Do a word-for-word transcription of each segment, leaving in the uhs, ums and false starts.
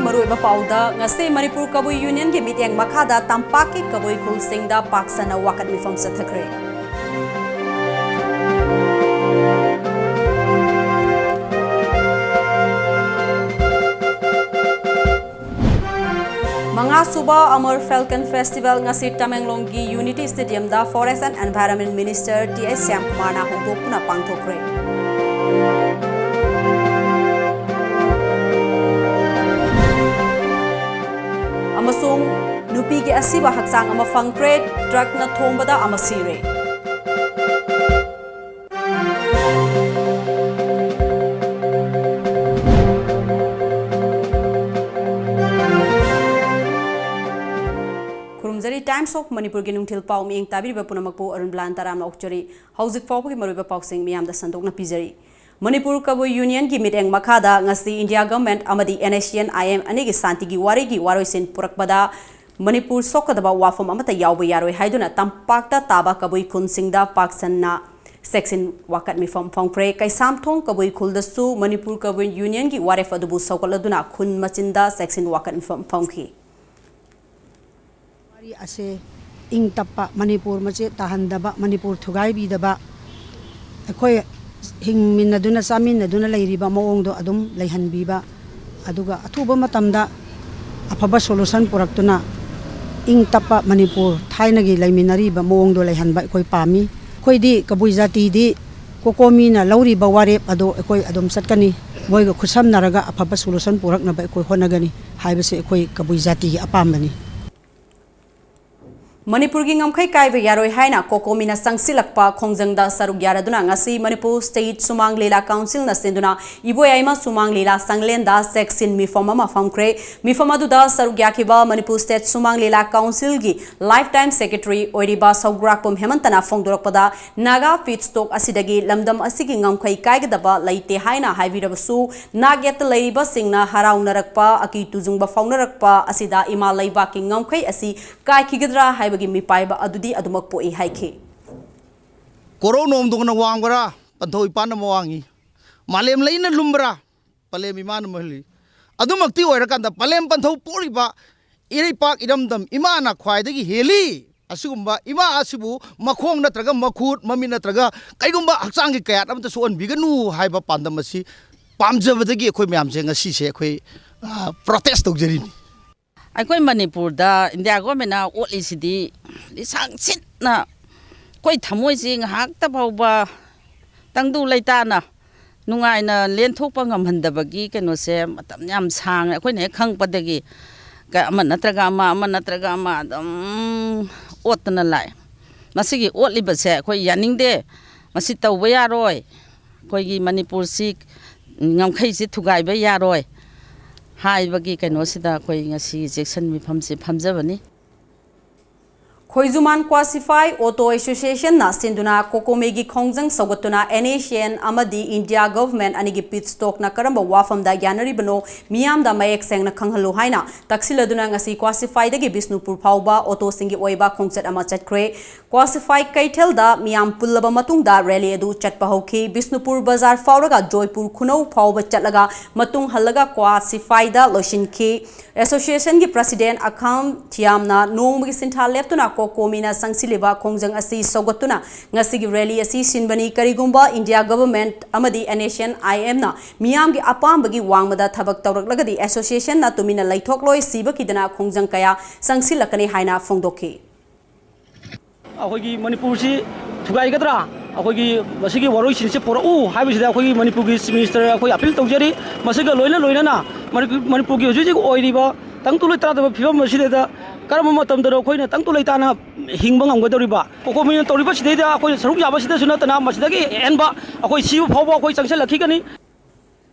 ꯃꯔꯨꯑꯣꯏꯕ ꯄꯥꯎꯗ, ꯉꯁꯤ ꯃꯅꯤꯄꯨꯔ ꯀꯕꯨꯏ ꯌꯨꯅꯤꯌꯟꯒꯤ ꯃꯤꯠꯌꯦꯡ ꯃꯈꯥꯗ ꯇꯝꯄꯥꯛꯀꯤ ꯀꯕꯨꯏ ꯈꯨꯜꯁꯤꯡꯗ ꯄꯥꯛ ꯁꯟꯅ ꯋꯥꯀꯠ ꯃꯤꯐꯝ ꯆꯠꯊꯈ꯭ꯔꯦ꯫ ꯃꯉꯥꯁꯨꯕ ꯑꯃꯔ ꯐꯦꯜꯀꯟ ꯐꯦꯁꯇꯤꯚꯦꯜ ꯉꯁꯤ ꯇꯃꯦꯡꯂꯣꯡꯒꯤ ꯌꯨꯅꯤꯇꯤ ꯁ꯭ꯇꯦꯗꯤꯌꯝꯗ Forest and Environment Minister T H ꯁ꯭ꯌꯥꯝꯀꯨꯃꯥꯔꯅ ꯍꯧꯗꯣꯛꯇꯨꯅ ꯄꯥꯡꯊꯣꯛꯈ꯭ꯔꯦ꯫ ꯑꯃꯁꯨꯡ ꯅꯨꯄꯤꯒꯤ ꯑꯁꯤꯕ ꯍꯛꯆꯥꯡ ꯑꯃ ꯐꯪꯈ꯭ꯔꯦ, ꯇ꯭ꯔꯛꯅ ꯊꯣꯝꯕꯗ ꯑꯃ ꯁꯤꯔꯦ꯫ ꯈꯨꯔꯨꯝꯖꯔꯤ꯫ Times of ꯃꯅꯤꯄꯨꯔꯒꯤ ꯅꯨꯡꯊꯤꯜ ꯄꯥꯎ ꯃꯤꯠꯌꯦꯡ ꯇꯥꯕꯤꯔꯤꯕ ꯄꯨꯝꯅꯃꯛꯄꯨ ꯑꯔꯨꯟꯕꯂꯥꯟ ꯇꯔꯥꯝꯅ ꯑꯣꯛꯆꯔꯤ꯫ ꯍꯧꯖꯤꯛ ꯐꯥꯎꯕꯒꯤ ꯃꯔꯨꯑꯣꯏꯕ ꯄꯥꯎꯁꯤꯡ ꯃꯤꯌꯥꯝꯗ ꯁꯟꯗꯣꯛꯅ ꯄꯤꯖꯔꯤ꯫ ꯃꯅꯤꯄꯨꯔ ꯀꯕꯨꯏ ꯌꯨꯅꯤꯌꯟꯒꯤ ꯃꯤꯠꯌꯦꯡ ꯃꯈꯥꯗ ꯉꯁꯤ ꯏꯟꯗꯤꯌꯥ ꯒꯚꯔꯟꯃꯦꯟꯠ ꯑꯃꯗꯤ ꯑꯦꯟ ꯑꯦꯁ ꯁꯤ ꯑꯦꯟ ꯑꯥꯏ ꯑꯦꯝ ꯑꯅꯤꯒꯤ ꯁꯥꯟꯇꯤꯒꯤ ꯋꯥꯔꯤꯒꯤ ꯋꯥꯔꯣꯏꯁꯤꯟ ꯄꯨꯔꯛꯄꯗ ꯃꯅꯤꯄꯨꯔ ꯁꯣꯛꯀꯗꯕ ꯋꯥꯐꯝ ꯑꯃꯠꯇ ꯌꯥꯎꯕ ꯌꯥꯔꯣꯏ ꯍꯥꯏꯗꯨꯅ ꯇꯝꯄꯥꯛꯇ ꯇꯥꯕ ꯀꯕꯨꯏ ꯈꯨꯟꯁꯤꯡꯗ ꯄꯥꯛ ꯁꯟꯅ ꯆꯦꯛꯁꯤꯟ ꯋꯥꯀꯠ ꯃꯤꯐꯝ ꯐꯝꯈ꯭ꯔꯦ꯫ ꯀꯩꯁꯥꯝꯊꯣꯡ ꯀꯕꯨꯏ ꯈꯨꯜꯗꯁꯨ ꯃꯅꯤꯄꯨꯔ ꯀꯕꯨꯏ ꯌꯨꯅꯤꯌꯟꯒꯤ ꯋꯥꯔꯦꯞ ꯑꯗꯨꯕꯨ ꯁꯧꯒꯠꯂꯗꯨꯅ ꯈꯨꯟ ꯃꯆꯤꯟꯗ ꯆꯦꯛꯁꯤꯟ ꯋꯥꯀꯠ ꯃꯤꯐꯝ ꯐꯝꯈꯤ꯫ ꯋꯥꯔꯤ ꯑꯁꯦ ꯏꯪ ꯇꯞꯄ ꯃꯅꯤꯄꯨꯔ ꯃꯆꯦꯠ ꯇꯥꯍꯟꯗꯕ, ꯃꯅꯤꯄꯨꯔ ꯊꯨꯒꯥꯏꯕꯤꯗꯕ, ꯑꯩꯈꯣꯏ ꯍꯤꯡꯃꯤꯟꯅꯗꯨꯅ ꯆꯥꯃꯤꯟꯅꯗꯨꯅ ꯂꯩꯔꯤꯕ ꯃꯑꯣꯡꯗꯣ ꯑꯗꯨꯝ ꯂꯩꯍꯟꯕꯤꯕ, ꯑꯗꯨꯒ ꯑꯊꯨꯕ ꯃꯇꯝꯗ ꯑꯐꯕ solution ꯄꯨꯔꯛꯇꯨꯅ ꯏꯪ ꯇꯞꯄ ꯃꯅꯤꯄꯨꯔ ꯊꯥꯏꯅꯒꯤ ꯂꯩꯃꯤꯟꯅꯔꯤꯕ ꯃꯑꯣꯡꯗꯣ ꯂꯩꯍꯟꯕ ꯑꯩꯈꯣꯏ ꯄꯥꯝꯃꯤ꯫ ꯑꯩꯈꯣꯏꯗꯤ ꯀꯕꯨꯏ ꯖꯥꯇꯤꯗꯤ ꯀꯣꯀꯣꯃꯤꯅ ꯂꯧꯔꯤꯕ ꯋꯥꯔꯦꯞ ꯑꯗꯣ ꯑꯩꯈꯣꯏ ꯑꯗꯨꯝ ꯆꯠꯀꯅꯤ꯫ ꯃꯣꯏꯒ ꯈꯨꯠꯁꯝꯅꯔꯒ ꯑꯐꯕ solution ꯄꯨꯔꯛꯅꯕ ꯑꯩꯈꯣꯏ ꯍꯣꯠꯅꯒꯅꯤ ꯍꯥꯏꯕꯁꯤ ꯑꯩꯈꯣꯏ ꯀꯕꯨꯏ ꯖꯥꯇꯤꯒꯤ ꯑꯄꯥꯝꯕꯅꯤ꯫ ꯃꯅꯤꯄꯨꯔꯒꯤ ꯉꯝꯈꯩ ꯀꯥꯏꯕ ꯌꯥꯔꯣꯏ ꯍꯥꯏꯅ ꯀꯣꯀꯣꯃꯤꯅ ꯆꯪꯁꯤꯜꯂꯛꯄ ꯈꯣꯡꯖꯪꯗ ꯁꯔꯨꯛ ꯌꯥꯔꯗꯨꯅ ꯉꯁꯤ ꯃꯅꯤꯄꯨꯔ ꯁ꯭ꯇꯦꯠ ꯁꯨꯃꯥꯡ ꯂꯤꯂꯥ ꯀꯥꯎꯟꯁꯤꯜꯅ ꯁꯤꯟꯗꯨꯅ ꯏꯕꯣꯌꯥꯏꯃ ꯁꯨꯃꯥꯡ ꯂꯤꯂꯥ ꯁꯪꯂꯦꯟꯗ ꯆꯦꯛꯁꯤꯟ ꯃꯤꯐꯝ ꯑꯃ ꯐꯝꯈ꯭ꯔꯦ꯫ ꯃꯤꯐꯝ ꯑꯗꯨꯗ ꯁꯔꯨꯛ ꯌꯥꯈꯤꯕ ꯃꯅꯤꯄꯨꯔ ꯁ꯭ꯇꯦꯠ ꯁꯨꯃꯥꯡ ꯂꯤꯂꯥ ꯀꯥꯎꯟꯁꯤꯜꯒꯤ ꯂꯥꯏꯐ ꯇꯥꯏꯝ ꯁꯦꯀ꯭ꯔꯦꯇꯔꯤ ꯑꯣꯏꯔꯤꯕ ꯁꯧꯒ꯭ꯔꯥꯛꯄꯝ ꯍꯦꯃꯟꯇꯅ ꯐꯣꯡꯗꯣꯔꯛꯄꯗ, ꯅꯥꯒꯥ ꯐꯤꯠꯁ꯭ꯇꯣꯛ ꯑꯁꯤꯗꯒꯤ ꯂꯝꯗꯝ ꯑꯁꯤꯒꯤ ꯉꯝꯈꯩ ꯀꯥꯏꯒꯗꯕ ꯂꯩꯇꯦ ꯍꯥꯏꯅ ꯍꯥꯏꯕꯤꯔꯕꯁꯨ, ꯅꯥꯛ ꯌꯦꯠꯇ ꯂꯩꯔꯤꯕꯁꯤꯡꯅ ꯍꯔꯥꯎꯅꯔꯛꯄ, ꯑꯀꯤ ꯇꯨꯖꯨꯡꯕ ꯐꯥꯎꯅꯔꯛꯄ ꯑꯁꯤꯗ ꯏꯃꯥ ꯂꯩꯕꯥꯛꯀꯤ ꯉꯝꯈꯩ ꯑꯁꯤ ꯀꯥꯏꯈꯤꯒꯗ꯭ꯔꯥ ꯍꯥꯏꯕꯒꯤ ꯃꯤꯄꯥꯏꯕ ꯑꯗꯨꯗꯤ ꯑꯗꯨꯃꯛ ꯄꯣꯛꯏ ꯍꯥꯏꯈꯤ꯫ ꯀꯣꯔꯧ ꯅꯣꯡꯗꯣꯡꯅ ꯋꯥꯡꯕ꯭ꯔꯥ, ꯄꯟꯊꯧ ꯏꯄꯥꯅ ꯋꯥꯡꯉꯤ꯫ ꯃꯥꯂꯦꯝ ꯂꯩꯅ ꯂꯨꯝꯕ꯭ꯔꯥ, ꯄꯂꯦꯝ ꯏꯃꯥꯅ ꯃꯍꯜꯂꯤ꯫ ꯑꯗꯨꯃꯛꯇꯤ ꯑꯣꯏꯔꯀꯥꯟꯗ ꯄꯂꯦꯝ ꯄꯟꯊꯧ ꯄꯣꯛꯂꯤꯕ ꯏꯔꯩꯄꯥꯛ ꯏꯔꯝꯗꯝ ꯏꯃꯥꯅ ꯈ꯭ꯋꯥꯏꯗꯒꯤ ꯍꯦꯜꯂꯤ꯫ ꯑꯁꯤꯒꯨꯝꯕ ꯏꯃꯥ ꯑꯁꯤꯕꯨ ꯃꯈꯣꯡ ꯅꯠꯇ꯭ꯔꯒ ꯃꯈꯨꯠ, ꯃꯃꯤꯠ ꯅꯠꯇ꯭ꯔꯒ ꯀꯩꯒꯨꯝꯕ ꯍꯛꯆꯥꯡꯒꯤ ꯀꯌꯥꯠ ꯑꯃꯠꯇ ꯁꯣꯛꯍꯟꯕꯤꯒꯅꯨ ꯍꯥꯏꯕ ꯄꯥꯟꯗꯝ ꯑꯁꯤ ꯄꯥꯝꯖꯕꯗꯒꯤ ꯑꯩꯈꯣꯏ ꯃꯌꯥꯝꯁꯦ ꯉꯁꯤꯁꯦ ꯑꯩꯈꯣꯏ, ꯑ, protest ꯇꯧꯖꯔꯤꯅꯤ꯫ ꯑꯩꯈꯣꯏ ꯃꯅꯤꯄꯨꯔꯗ ꯏꯟꯗꯤꯌꯥ ꯒꯣꯔꯃꯦꯟꯅ ꯑꯣꯠꯂꯤꯁꯤꯗꯤ ꯂꯤꯁꯥꯡ ꯁꯤꯠꯅ ꯑꯩꯈꯣꯏ ꯊꯃꯣꯏꯁꯤ ꯉꯥꯏꯍꯥꯛꯇ ꯐꯥꯎꯕ ꯇꯪꯗꯨ ꯂꯩꯇꯥꯅ ꯅꯨꯡꯉꯥꯏꯅ ꯂꯦꯟꯊꯣꯛꯄ ꯉꯝꯍꯟꯗꯕꯒꯤ ꯀꯩꯅꯣꯁꯦ ꯃꯇꯝ ꯌꯥꯝ ꯁꯥꯡꯉꯦ꯫ ꯑꯩꯈꯣꯏꯅ ꯍꯦꯛ ꯈꯪꯉꯛꯄꯗꯒꯤ ꯀ-, ꯑꯃ ꯅꯠꯇ꯭ꯔꯒ ꯑꯃ, ꯑꯃ ꯅꯠꯇ꯭ꯔꯒ ꯑꯃ ꯑꯗꯨꯝ ꯑꯣꯠꯇꯅ ꯂꯥꯛꯑꯦ꯫ ꯃꯁꯤꯒꯤ ꯑꯣꯠꯂꯤꯕꯁꯦ ꯑꯩꯈꯣꯏ ꯌꯥꯅꯤꯡꯗꯦ꯫ ꯃꯁꯤ ꯇꯧꯕ ꯌꯥꯔꯣꯏ꯫ ꯑꯩꯈꯣꯏꯒꯤ ꯃꯅꯤꯄꯨꯔꯁꯤ ꯉꯝꯈꯩꯁꯤ ꯊꯨꯒꯥꯏꯕ ꯌꯥꯔꯣꯏ ꯍꯥꯏꯕꯒꯤ ꯀꯩꯅꯣꯁꯤꯗ ꯑꯩꯈꯣꯏ ꯉꯁꯤ ꯆꯦꯛꯁꯤꯟ ꯃꯤꯐꯝꯁꯤ ꯐꯝꯖꯕꯅꯤ꯫ ꯈꯣꯏꯖꯨꯃꯥꯟ ꯀ꯭ꯋꯥꯁꯤꯐꯥꯏ ꯑꯣꯇꯣ ꯑꯦꯁꯣꯁꯤꯌꯦꯁꯟꯅ ꯁꯤꯟꯗꯨꯅ ꯀꯣꯀꯣꯃꯤꯒꯤ ꯈꯣꯡꯖꯪ ꯁꯧꯒꯠꯇꯨꯅ NACN ꯑꯃꯗꯤ ꯏꯟꯗꯤꯌꯥ ꯒꯚꯔꯟꯃꯦꯟꯠ ꯑꯅꯤꯒꯤ ꯄꯤꯠ ꯁ꯭ꯇꯣꯛꯅ ꯀꯔꯝꯕ ꯋꯥꯐꯝꯗ ꯌꯥꯅꯔꯤꯕꯅꯣ ꯃꯤꯌꯥꯝꯗ ꯃꯌꯦꯛ ꯁꯦꯡꯅ ꯈꯪꯍꯜꯂꯨ ꯍꯥꯏꯅ ꯇꯛꯁꯤꯜꯂꯗꯨꯅ ꯉꯁꯤ ꯀ꯭ꯋꯥꯁꯤꯐꯥꯏꯗꯒꯤ ꯕꯤꯁꯅꯨꯄꯨꯔ ꯐꯥꯎꯕ ꯑꯣꯇꯣꯁꯤꯡꯒꯤ ꯑꯣꯏꯕ ꯈꯣꯡꯆꯠ ꯑꯃ ꯆꯠꯈ꯭ꯔꯦ꯫ ꯀ꯭ꯋꯥꯁꯤꯐꯥꯏ ꯀꯩꯊꯦꯜꯗ ꯃꯤꯌꯥꯝ ꯄꯨꯜꯂꯕ ꯃꯇꯨꯡꯗ ꯔꯦꯂꯤ ꯑꯗꯨ ꯆꯠꯄ ꯍꯧꯈꯤ꯫ ꯕꯤꯁꯅꯨꯄꯨꯔ ꯕꯖꯥꯔ ꯐꯥꯎꯔꯒ ꯖꯣꯏꯄꯨꯔ ꯈꯨꯅꯧ ꯐꯥꯎꯕ ꯆꯠꯂꯒ ꯃꯇꯨꯡ ꯍꯜꯂꯒ ꯀ꯭ꯋꯥꯁꯤꯐꯥꯏꯗ ꯂꯣꯏꯁꯤꯟꯈꯤ꯫ ꯑꯦꯁꯣꯁꯤꯌꯦꯁꯟꯒꯤ ꯄ꯭ꯔꯁꯤꯗꯦꯟꯠ ꯑꯈꯥꯝ ꯊꯤꯌꯥꯝꯅ ꯅꯣꯡꯃꯒꯤ ꯁꯤꯟꯊꯥ ꯂꯦꯞꯇꯨꯅ ꯀꯣꯀꯣꯃꯤꯅ ꯆꯪꯁꯤꯜꯂꯤꯕ ꯈꯣꯡꯖꯪ ꯑꯁꯤ ꯁꯧꯒꯠꯇꯨꯅ ꯉꯁꯤꯒꯤ ꯔꯦꯂꯤ ꯑꯁꯤ ꯁꯤꯟꯕꯅꯤ꯫ ꯀꯔꯤꯒꯨꯝꯕ ꯏꯟꯗꯤꯌꯥ ꯒꯚꯔꯟꯃꯦꯟꯠ ꯑꯃꯗꯤ NACN IMꯅ ꯃꯤꯌꯥꯝꯒꯤ ꯑꯄꯥꯝꯕꯒꯤ ꯋꯥꯡꯃꯗ ꯊꯕꯛ ꯇꯧꯔꯛꯂꯒꯗꯤ ꯑꯦꯁꯣꯁꯤꯌꯦꯁꯟꯅ ꯇꯨꯃꯤꯟꯅ ꯂꯩꯊꯣꯛꯂꯣꯏ, ꯁꯤꯕ ꯀꯤꯗꯅ ꯈꯣꯡꯖꯪ ꯀꯌꯥ ꯆꯪꯁꯤꯜꯂꯛꯀꯅꯤ ꯍꯥꯏꯅ ꯐꯣꯡꯗꯣꯛꯈꯤ꯫ ꯑꯩꯈꯣꯏꯒꯤ ꯃꯅꯤꯄꯨꯔꯁꯤ ꯊꯨꯒꯥꯏꯒꯗ꯭ꯔꯥ? ꯑꯩꯈꯣꯏꯒꯤ ꯃꯁꯤꯒꯤ ꯋꯥꯔꯣꯏꯁꯤꯟꯁꯦ ꯄꯨꯔꯛꯎ ꯍꯥꯏꯕꯁꯤꯗ ꯑꯩꯈꯣꯏꯒꯤ ꯃꯅꯤꯄꯨꯔꯒꯤ ꯆꯤꯐ ꯃꯤꯅꯤꯁꯇꯔ ꯑꯩꯈꯣꯏ ꯑꯄꯤꯜ ꯇꯧꯖꯔꯤ꯫ ꯃꯁꯤꯒ ꯂꯣꯏꯅ ꯂꯣꯏꯅꯅ ꯃꯅꯤꯄꯨꯔ, ꯃꯅꯤꯄꯨꯔꯒꯤ ꯍꯧꯖꯤꯛ ꯍꯧꯖꯤꯛ ꯑꯣꯏꯔꯤꯕ ꯇꯪꯗꯨ ꯂꯩꯇꯥꯗꯕ ꯐꯤꯕꯝ ꯑꯁꯤꯗ ꯀꯔꯝꯕ ꯃꯇꯝꯗꯅꯣ ꯑꯩꯈꯣꯏꯅ ꯇꯪꯗꯨ ꯂꯩꯇꯥꯅ ꯍꯤꯡꯕ ꯉꯝꯒꯗꯧꯔꯤꯕ? ꯀꯣꯀꯣꯃꯤꯅ ꯇꯧꯔꯤꯕꯁꯤꯗꯩꯗ ꯑꯩꯈꯣꯏꯅ ꯁꯔꯨꯛ ꯌꯥꯕꯁꯤꯗꯁꯨ ꯅꯠꯇꯅ ꯃꯁꯤꯗꯒꯤ ꯍꯦꯟꯕ ꯑꯩꯈꯣꯏ ꯁꯤꯕ ꯐꯥꯎꯕ ꯑꯩꯈꯣꯏ ꯆꯪꯁꯤꯜꯂꯛꯈꯤꯒꯅꯤ꯫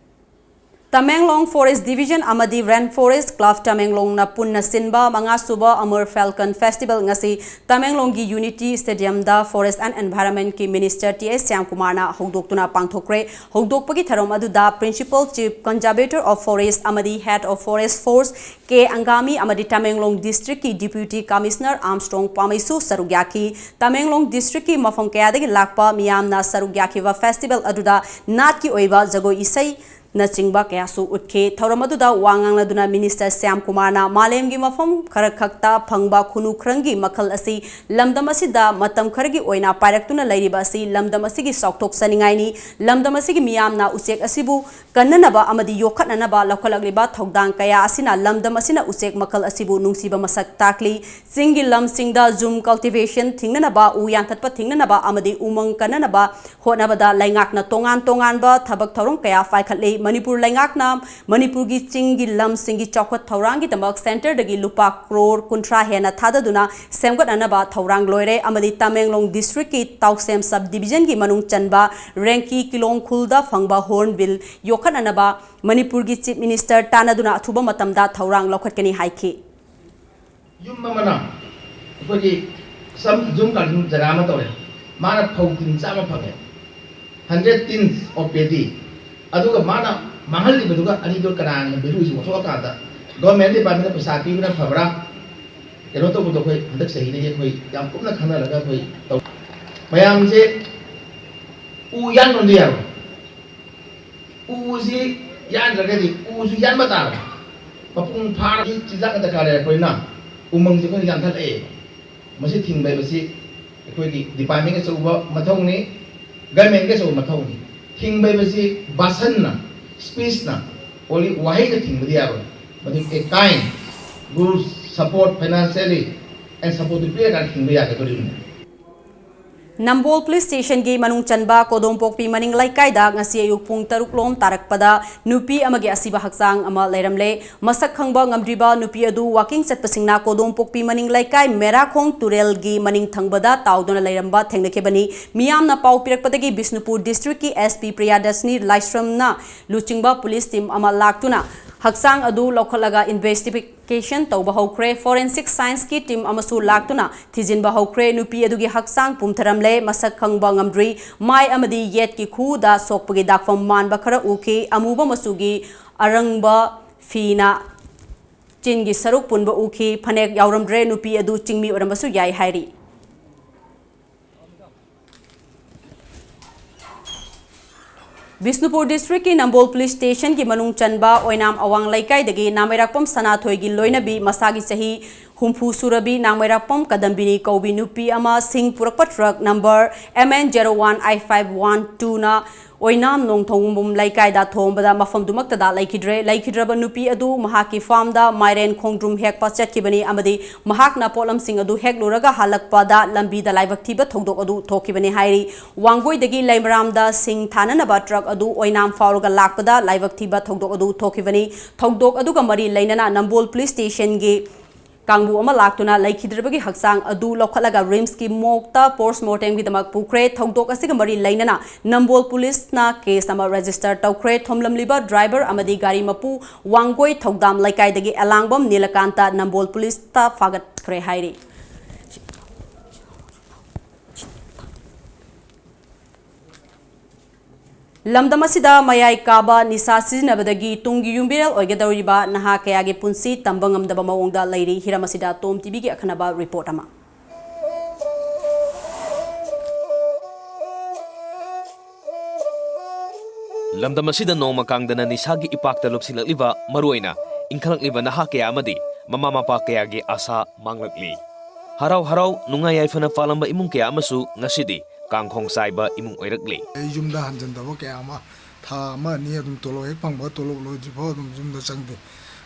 ꯇꯃꯦꯡꯂꯣꯡ ꯐꯣꯔꯦꯁ꯭ꯠ ꯗꯤꯕꯤꯖꯟ ꯑꯃꯗꯤ ꯔꯦꯟ ꯐꯣꯔꯦꯁ꯭ꯠ ꯀ꯭ꯂꯕ ꯇꯃꯦꯡꯂꯣꯡꯅ ꯄꯨꯟꯅ ꯁꯤꯟꯕ ꯃꯉꯥꯁꯨꯕ ꯑꯃꯔ ꯐꯦꯜꯀꯟ ꯐꯦꯁꯇꯤꯚꯦꯜ ꯉꯁꯤ ꯇꯃꯦꯡꯂꯣꯡꯒꯤ ꯌꯨꯅꯤꯇꯤ ꯁ꯭ꯇꯦꯗꯤꯌꯝꯗ ꯐꯣꯔꯦꯁ꯭ꯠ ꯑꯦꯟꯗ ꯑꯦꯟꯚꯥꯏꯔꯟꯃꯦꯟꯠꯀꯤ ꯃꯤꯅꯤꯁꯇꯔ ꯇꯤ ꯑꯦꯁ ꯁ꯭ꯌꯥꯝꯀꯨꯃꯥꯔꯅ ꯍꯧꯗꯣꯛꯇꯨꯅ ꯄꯥꯡꯊꯣꯛꯈ꯭ꯔꯦ꯫ ꯍꯧꯗꯣꯛꯄꯒꯤ ꯊꯧꯔꯝ ꯑꯗꯨꯗ Principal Chief Conservator of Forest ꯑꯃꯗꯤ Head of Forest Force ꯀꯦ ꯑꯪꯒꯥꯃꯤ ꯑꯃꯗꯤ ꯇꯃꯦꯡꯂꯣꯡ ꯗꯤꯁꯇ꯭ꯔꯤꯛꯀꯤ Deputy Commissioner ꯑꯥꯔꯝꯁꯇ꯭ꯔꯣꯡ ꯄꯥꯃꯩꯁꯨ ꯁꯔꯨꯛ ꯌꯥꯈꯤ꯫ ꯇꯃꯦꯡꯂꯣꯡ ꯗꯤꯁꯇ꯭ꯔꯤꯛꯀꯤ ꯃꯐꯝ ꯀꯌꯥꯗꯒꯤ ꯂꯥꯛꯄ ꯃꯤꯌꯥꯝꯅ ꯁꯔꯨꯛ ꯌꯥꯈꯤꯕ ꯐꯦꯁꯇꯤꯚꯦꯜ ꯑꯗꯨꯗ ꯅꯥꯠꯀꯤ ꯑꯣꯏꯕ ꯖꯒꯣꯏ ꯏꯁꯩ, ꯅꯆꯤꯡꯕ ꯀꯌꯥꯁꯨ ꯎꯠꯈꯤ꯫ ꯊꯧꯔꯝ ꯑꯗꯨꯗ ꯋꯥ ꯉꯥꯡꯂꯗꯨꯅ ꯃꯤꯅꯤꯁꯇꯔ ꯁ꯭ꯌꯥꯝ ꯀꯨꯃꯥꯔꯅ ꯃꯥꯂꯦꯝꯒꯤ ꯃꯐꯝ ꯈꯔꯈꯛꯇ ꯐꯪꯕ ꯈꯨꯅꯨ ꯈꯔꯪꯒꯤ ꯃꯈꯜ ꯑꯁꯤ ꯂꯝꯗꯝ ꯑꯁꯤꯗ ꯃꯇꯝ ꯈꯔꯒꯤ ꯑꯣꯏꯅ ꯄꯥꯏꯔꯛꯇꯨꯅ ꯂꯩꯔꯤꯕ ꯑꯁꯤ ꯂꯝꯗꯝ ꯑꯁꯤꯒꯤ ꯆꯥꯎꯊꯣꯛꯆꯅꯤꯡꯉꯥꯏꯅꯤ꯫ ꯂꯝꯗꯝ ꯑꯁꯤꯒꯤ ꯃꯤꯌꯥꯝꯅ ꯎꯆꯦꯛ ꯑꯁꯤꯕꯨ ꯀꯟꯅꯅꯕ ꯑꯃꯗꯤ ꯌꯣꯛꯈꯠꯅꯅꯕ ꯂꯧꯈꯠꯂꯛꯂꯤꯕ ꯊꯧꯗꯥꯡ ꯀꯌꯥ ꯑꯁꯤꯅ ꯂꯝꯗꯝ ꯑꯁꯤꯅ ꯎꯆꯦꯛ ꯃꯈꯜ ꯑꯁꯤꯕꯨ ꯅꯨꯡꯁꯤꯕ ꯃꯁꯛ ꯇꯥꯛꯂꯤ꯫ ꯆꯤꯡꯒꯤ ꯂꯝꯁꯤꯡꯗ ꯖꯨꯝ ꯀꯜꯇꯤꯚꯦꯁꯟ ꯊꯤꯡꯅꯅꯕ, ꯎ ꯌꯥꯟꯊꯠꯄ ꯊꯤꯡꯅꯅꯕ ꯑꯃꯗꯤ ꯎꯃꯪ ꯀꯟꯅꯅꯕ ꯍꯣꯠꯅꯕꯗ ꯂꯩꯉꯥꯛꯅ ꯇꯣꯉꯥꯟ ꯇꯣꯉꯥꯟꯕ ꯊꯕꯛ ꯊꯧꯔꯝ ꯀꯌꯥ ꯄꯥꯏꯈꯠꯂꯤ꯫ ꯃꯅꯤꯄꯨꯔ ꯂꯩꯉꯥꯛꯅ ꯃꯅꯤꯄꯨꯔꯒꯤ ꯆꯤꯡꯒꯤ ꯂꯝꯁꯤꯡꯒꯤ ꯆꯥꯎꯈꯠ ꯊꯧꯔꯥꯡꯒꯤꯗꯃꯛ ꯁꯦꯟꯇꯔꯗꯒꯤ ꯂꯨꯄꯥ ꯀ꯭ꯔꯣꯔ ꯀꯨꯟꯊ꯭ꯔꯥ ꯍꯦꯟꯅ ꯊꯥꯗꯗꯨꯅ ꯁꯦꯝꯒꯠꯅꯅꯕ ꯊꯧꯔꯥꯡ ꯂꯣꯏꯔꯦ ꯑꯃꯗꯤ ꯇꯃꯦꯡꯂꯣꯡ ꯗꯤꯁꯇ꯭ꯔꯤꯛꯀꯤ ꯇꯥꯎꯁꯦꯝ ꯁꯕ ꯗꯤꯚꯤꯖꯟꯒꯤ ꯃꯅꯨꯡ ꯆꯟꯕ ꯔꯦꯡꯀꯤ ꯀꯤꯂꯣꯡ ꯈꯨꯜꯗ ꯐꯪꯕ ꯍꯣꯔꯟꯕꯤꯜ ꯌꯣꯛꯈꯠꯅꯅꯕ ꯃꯅꯤꯄꯨꯔꯒꯤ ꯆꯤꯐ ꯃꯤꯅꯤꯁꯇꯔ ꯇꯥꯟꯅꯗꯨꯅ ꯑꯊꯨꯕ ꯃꯇꯝꯗ ꯊꯧꯔꯥꯡ ꯂꯧꯈꯠꯀꯅꯤ ꯍꯥꯏꯈꯤ꯫ ꯌꯨꯝ ꯑꯃꯅ ꯑꯩꯈꯣꯏꯒꯤ ꯁꯝ ꯖꯨꯝ ꯀꯥꯔꯗꯤꯡ ꯖꯒꯥ ꯑꯃ ꯇꯧꯔꯦ, ꯃꯥꯅ ꯐꯧ ꯇꯤꯟ ꯆꯥꯝꯃ ꯐꯪꯉꯦ, ꯍꯟꯗ꯭ꯔꯦꯠ ꯇꯤꯟ ꯑꯣꯐ ꯄꯦꯗꯤ꯫ ꯑꯗꯨꯒ ꯃꯥꯅ ꯃꯥꯡꯍꯜꯂꯤꯕꯗꯨꯒ ꯑꯅꯤꯗꯨ ꯀꯅꯥꯅ ꯚꯦꯂꯨꯁꯤ ꯑꯣꯟꯊꯣꯛꯑꯀꯥꯟꯗ ꯒꯣꯔꯃꯦꯟ ꯗꯤꯄꯥꯔꯠꯃꯦꯟꯗ ꯄꯩꯁꯥ ꯄꯤꯕꯅ ꯐꯕ꯭ꯔꯥ, ꯀꯩꯅꯣ ꯇꯧꯕꯗꯣ ꯑꯩꯈꯣꯏ ꯍꯟꯗꯛ ꯆꯍꯤꯗꯒꯤ ꯑꯩꯈꯣꯏ ꯌꯥꯝ ꯀꯨꯞꯅ ꯈꯟꯅꯔꯒ ꯑꯩꯈꯣꯏ ꯇꯧ꯫ ꯃꯌꯥꯝꯁꯦ ꯎ ꯌꯥꯟꯕ ꯑꯝꯗ ꯌꯥꯔꯣꯏ꯫ ꯎꯁꯤ ꯌꯥꯟꯗ꯭ꯔꯒꯗꯤ ꯎꯁꯨ ꯌꯥꯟꯕ ꯇꯥꯕꯅꯤ꯫ ꯃꯄꯨꯡ ꯐꯥꯔꯗꯤ ꯆꯤꯟꯖꯥꯛꯅ ꯗꯔꯀꯥꯔ ꯂꯩꯔꯛꯄꯅꯤꯅ ꯎꯃꯪꯁꯦ ꯑꯩꯈꯣꯏꯅ ꯌꯥꯟꯊꯠꯂꯛꯑꯦꯕ꯫ ꯃꯁꯤ ꯊꯤꯡꯕ ꯍꯥꯏꯕꯁꯤ ꯑꯩꯈꯣꯏꯒꯤ ꯗꯤꯄꯥꯔꯠꯃꯦꯟꯒꯤ ꯑꯆꯧꯕ ꯃꯊꯧꯅꯤ, ꯒꯃꯦꯟꯒꯤ ꯑꯆꯧꯕ ꯃꯊꯧꯅꯤ꯫ ꯊꯤꯡꯕ ꯍꯥꯏꯕꯁꯤ ꯕꯥꯁꯟꯅ, ꯁ꯭ꯄꯤꯁꯅ, ꯑꯣꯟꯂꯤ ꯋꯥꯍꯩꯅ ꯊꯤꯡꯕꯗꯤ ꯌꯥꯔꯣꯏ꯫ ꯃꯗꯨ a kind good support financially and ꯁꯄꯣꯔꯠꯇꯨ ꯄꯤꯔꯀꯥꯟꯗ ꯊꯤꯡꯕ ꯌꯥꯒꯗꯧꯔꯤꯕꯅꯤ꯫ ꯅꯝꯕꯣꯜ ꯄꯨꯂꯤꯁ ꯁ꯭ꯇꯦꯁꯟꯒꯤ ꯃꯅꯨꯡ ꯆꯟꯕ ꯀꯣꯗꯣꯝꯄꯣꯛꯄꯤ ꯃꯅꯤꯡ ꯂꯩꯀꯥꯏꯗ ꯉꯁꯤ ꯑꯌꯨꯛ ꯄꯨꯡ ꯇꯔꯨꯛ ꯂꯣꯝ ꯇꯥꯔꯛꯄꯗ ꯅꯨꯄꯤ ꯑꯃꯒꯤ ꯑꯁꯤꯕ ꯍꯛꯆꯥꯡ ꯑꯃ ꯂꯩꯔꯝꯂꯦ꯫ ꯃꯁꯛ ꯈꯪꯕ ꯉꯝꯗ꯭ꯔꯤꯕ ꯅꯨꯄꯤ ꯑꯗꯨ ꯋꯥꯀꯤꯡ ꯆꯠꯄꯁꯤꯡꯅ ꯀꯣꯗꯣꯝꯄꯣꯛꯄꯤ ꯃꯅꯤꯡ ꯂꯩꯀꯥꯏ ꯃꯦꯔꯥꯈꯣꯡ ꯇꯨꯔꯦꯜꯒꯤ ꯃꯅꯤꯡ ꯊꯪꯕꯗ ꯇꯥꯎꯗꯨꯅ ꯂꯩꯔꯝꯕ ꯊꯦꯡꯅꯈꯤꯕꯅꯤ꯫ ꯃꯤꯌꯥꯝꯅ ꯄꯥꯎ ꯄꯤꯔꯛꯄꯗꯒꯤ ꯕꯤꯁꯅꯨꯄꯨꯔ ꯗꯤꯁꯇ꯭ꯔꯤꯛꯀꯤ ꯑꯦꯁ ꯄꯤ ꯄ꯭ꯔꯤꯌꯥꯗꯔꯁꯅꯤ ꯂꯥꯏꯁ꯭ꯔꯝꯅ ꯂꯨꯆꯤꯡꯕ ꯄꯨꯂꯤꯁ ꯇꯤꯝ ꯑꯃ ꯂꯥꯛꯇꯨꯅ ꯍꯛꯆꯥꯡ ꯑꯗꯨ ꯂꯧꯈꯠꯂꯒ ꯏꯟꯚꯦꯁꯇꯤꯒꯦꯁꯟ ꯇꯧꯕ ꯍꯧꯈ꯭ꯔꯦ꯫ ꯐꯣꯔꯦꯟꯁꯤꯛ ꯁꯥꯏꯟꯁꯀꯤ ꯇꯤꯝ ꯑꯃꯁꯨ ꯂꯥꯛꯇꯨꯅ ꯊꯤꯖꯤꯟꯕ ꯍꯧꯈ꯭ꯔꯦ꯫ ꯅꯨꯄꯤ ꯑꯗꯨꯒꯤ ꯍꯛꯆꯥꯡ ꯄꯨꯝꯊꯔꯝꯂꯦ꯫ ꯃꯁꯛ ꯈꯪꯕ ꯉꯝꯗ꯭ꯔꯤ꯫ ꯃꯥꯏ ꯑꯃꯗꯤ ꯌꯦꯠꯀꯤ ꯈꯨꯎꯗ ꯁꯣꯛꯄꯒꯤ ꯗꯥꯛꯐꯝ ꯃꯥꯟꯕ ꯈꯔ ꯎꯈꯤ꯫ ꯑꯃꯨꯕ ꯃꯆꯨꯒꯤ ꯑꯔꯪꯕ ꯐꯤꯅ ꯆꯤꯟꯒꯤ ꯁꯔꯨꯛ ꯄꯨꯟꯕ ꯎꯈꯤ꯫ ꯐꯅꯦꯛ ꯌꯥꯎꯔꯝꯗ꯭ꯔꯦ꯫ ꯅꯨꯄꯤ ꯑꯗꯨ ꯆꯤꯡꯃꯤ ꯑꯣꯏꯔꯝꯕꯁꯨ ꯌꯥꯏ ꯍꯥꯏꯔꯤ꯫ ꯕꯤꯁꯅꯨꯄꯨꯔ ꯗꯤꯁꯇ꯭ꯔꯤꯛꯀꯤ ꯅꯝꯕꯣꯜ ꯄꯨꯂꯤꯁ ꯁ꯭ꯇꯦꯁꯟꯒꯤ ꯃꯅꯨꯡ ꯆꯟꯕ ꯑꯣꯏꯅꯥꯝ ꯑꯋꯥꯡ ꯂꯩꯀꯥꯏꯗꯒꯤ ꯅꯥꯃꯩꯔꯥꯛꯄꯝ ꯁꯅꯥꯊꯣꯏꯒꯤ ꯂꯣꯏꯅꯕꯤ, ꯃꯁꯥꯒꯤ ꯆꯍꯤ ꯍꯨꯝꯐꯨ ꯁꯨꯔꯕꯤ ꯅꯥꯃꯩꯔꯥꯛꯄꯝ ꯀꯗꯝꯕꯤꯅꯤ ꯀꯧꯕꯤ ꯅꯨꯄꯤ ꯑꯃ ꯁꯤꯡ ꯄꯨꯔꯛꯄ truck number M N zero one I five one two ꯅ ꯑꯣꯏꯅꯥꯝ ꯅꯣꯡꯊꯣꯡꯕꯝ ꯂꯩꯀꯥꯏꯗ ꯊꯣꯝꯕꯗ ꯃꯐꯝꯗꯨꯃꯛꯇꯗ ꯂꯩꯈꯤꯗ꯭ꯔꯦ꯫ ꯂꯩꯈꯤꯗ꯭ꯔꯕ ꯅꯨꯄꯤ ꯑꯗꯨ ꯃꯍꯥꯛꯀꯤ ꯐꯥꯔꯝꯗ ꯃꯥꯏꯔꯦꯟ ꯈꯣꯡꯗ꯭ꯔꯨꯝ ꯍꯦꯛꯄ ꯆꯠꯈꯤꯕꯅꯤ ꯑꯃꯗꯤ ꯃꯍꯥꯛꯅ ꯄꯣꯠꯂꯝꯁꯤꯡ ꯑꯗꯨ ꯍꯦꯛꯂꯨꯔꯒ ꯍꯜꯂꯛꯄꯗ ꯂꯝꯕꯤꯗ ꯂꯥꯏꯕꯛ ꯊꯤꯕ ꯊꯧꯗꯣꯛ ꯑꯗꯨ ꯊꯣꯛꯈꯤꯕꯅꯤ ꯍꯥꯏꯔꯤ꯫ ꯋꯥꯡꯒꯣꯏꯗꯒꯤ ꯂꯩꯃꯔꯥꯝꯗ ꯁꯤꯡ ꯊꯥꯅꯅꯕ ꯇ꯭ꯔꯛ ꯑꯗꯨ ꯑꯣꯏꯅꯥꯝ ꯐꯥꯎꯔꯒ ꯂꯥꯛꯄꯗ ꯂꯥꯏꯕꯛ ꯊꯤꯕ ꯊꯧꯗꯣꯛ ꯑꯗꯨ ꯊꯣꯛꯈꯤꯕꯅꯤ꯫ ꯊꯧꯗꯣꯛ ꯑꯗꯨꯒ ꯃꯔꯤ ꯂꯩꯅꯅ ꯅꯝꯕꯣꯜ ꯄꯨꯂꯤꯁ ꯁ꯭ꯇꯦꯁꯟꯒꯤ ꯀꯥꯡꯕꯨ ꯑꯃ ꯂꯥꯛꯇꯨꯅ ꯂꯩꯈꯤꯗ꯭ꯔꯕꯒꯤ ꯍꯛꯆꯥꯡ ꯑꯗꯨ ꯂꯧꯈꯠꯂꯒ ꯔꯤꯝꯁꯀꯤ ꯃꯣꯔꯒꯇ ꯄꯣꯁꯃꯣꯔꯇꯦꯝꯒꯤꯗꯃꯛ ꯄꯨꯈ꯭ꯔꯦ꯫ ꯊꯧꯗꯣꯛ ꯑꯁꯤꯒ ꯃꯔꯤ ꯂꯩꯅꯅ ꯅꯝꯕꯣꯜ ꯄꯨꯂꯤꯁꯅ ꯀꯦꯁ ꯑꯃ ꯔꯦꯖꯤꯁꯇꯔ ꯇꯧꯈ꯭ꯔꯦ꯫ ꯊꯣꯝꯂꯝꯂꯤꯕ ꯗ꯭ꯔꯥꯏꯚꯔ ꯑꯃꯗꯤ ꯒꯥꯔꯤ ꯃꯄꯨ ꯋꯥꯡꯒꯣꯏ ꯊꯧꯗꯥꯝ ꯂꯩꯀꯥꯏꯗꯒꯤ ꯑꯦꯂꯥꯡꯕꯝ ꯅꯤꯂꯀꯥꯟꯇ ꯅꯝꯕꯣꯜ ꯄꯨꯂꯤꯁꯇ ꯐꯥꯒꯠꯈ꯭ꯔꯦ ꯍꯥꯏꯔꯤ꯫ ꯂꯝꯗꯝ ꯑꯁꯤꯗ ꯃꯌꯥꯏ ꯀꯥꯕ ꯅꯤꯁꯥ ꯁꯤꯖꯤꯟꯅꯕꯗꯒꯤ ꯇꯨꯡꯒꯤ ꯌꯨꯝꯕꯤꯔꯦꯜ ꯑꯣꯏꯒꯗꯧꯔꯤꯕ ꯅꯍꯥ ꯀꯌꯥꯒꯤ ꯄꯨꯟꯁꯤ ꯇꯝꯕ ꯉꯝꯗꯕ ꯃꯑꯣꯡꯗ ꯂꯩꯔꯤ꯫ ꯍꯤꯔꯝ ꯑꯁꯤꯗ ꯇꯣꯝ ꯇꯤꯚꯤꯒꯤ ꯑꯈꯟꯅꯕ ꯔꯤꯄꯣꯔꯠ ꯑꯃ꯫ ꯂꯝꯗꯝ ꯑꯁꯤꯗ ꯅꯣꯡꯃ ꯀꯥꯡꯗꯅ ꯅꯤꯁꯥꯒꯤ ꯏꯄꯥꯛꯇ ꯂꯨꯞꯁꯤꯜꯂꯛꯂꯤꯕ, ꯃꯔꯨꯑꯣꯏꯅ ꯏꯟꯈꯠꯂꯛꯂꯤꯕ ꯅꯍꯥ ꯀꯌꯥ ꯑꯃꯗꯤ ꯃꯃꯥ ꯃꯄꯥ ꯀꯌꯥꯒꯤ ꯑꯥꯁꯥ ꯃꯥꯡꯂꯛꯂꯤ꯫ ꯍꯔꯥꯎ ꯍꯔꯥꯎ ꯅꯨꯡꯉꯥꯏ ꯌꯥꯏꯐꯅ ꯄꯥꯜꯂꯝꯕ ꯏꯃꯨꯡ ꯀꯌꯥ ꯑꯃꯁꯨ ꯉꯁꯤꯗꯤ ꯀꯥꯡꯈꯣꯡ ꯆꯥꯏꯕ ꯏꯃꯨꯡ ꯑꯣꯏꯔꯛꯂꯤ꯫ ꯑꯩ ꯌꯨꯝꯗ ꯍꯟꯖꯤꯟꯗꯕ ꯀꯌꯥ ꯑꯃ, ꯊꯥ ꯑꯃ ꯑꯅꯤ ꯑꯗꯨꯝ ꯇꯣꯂꯣꯞ ꯍꯦꯛ ꯐꯪꯕ, ꯇꯣꯂꯣꯞ ꯂꯣꯏꯗ꯭ꯔꯤꯐꯥꯎ ꯑꯗꯨꯝ ꯌꯨꯝꯗ ꯆꯪꯗꯦ꯫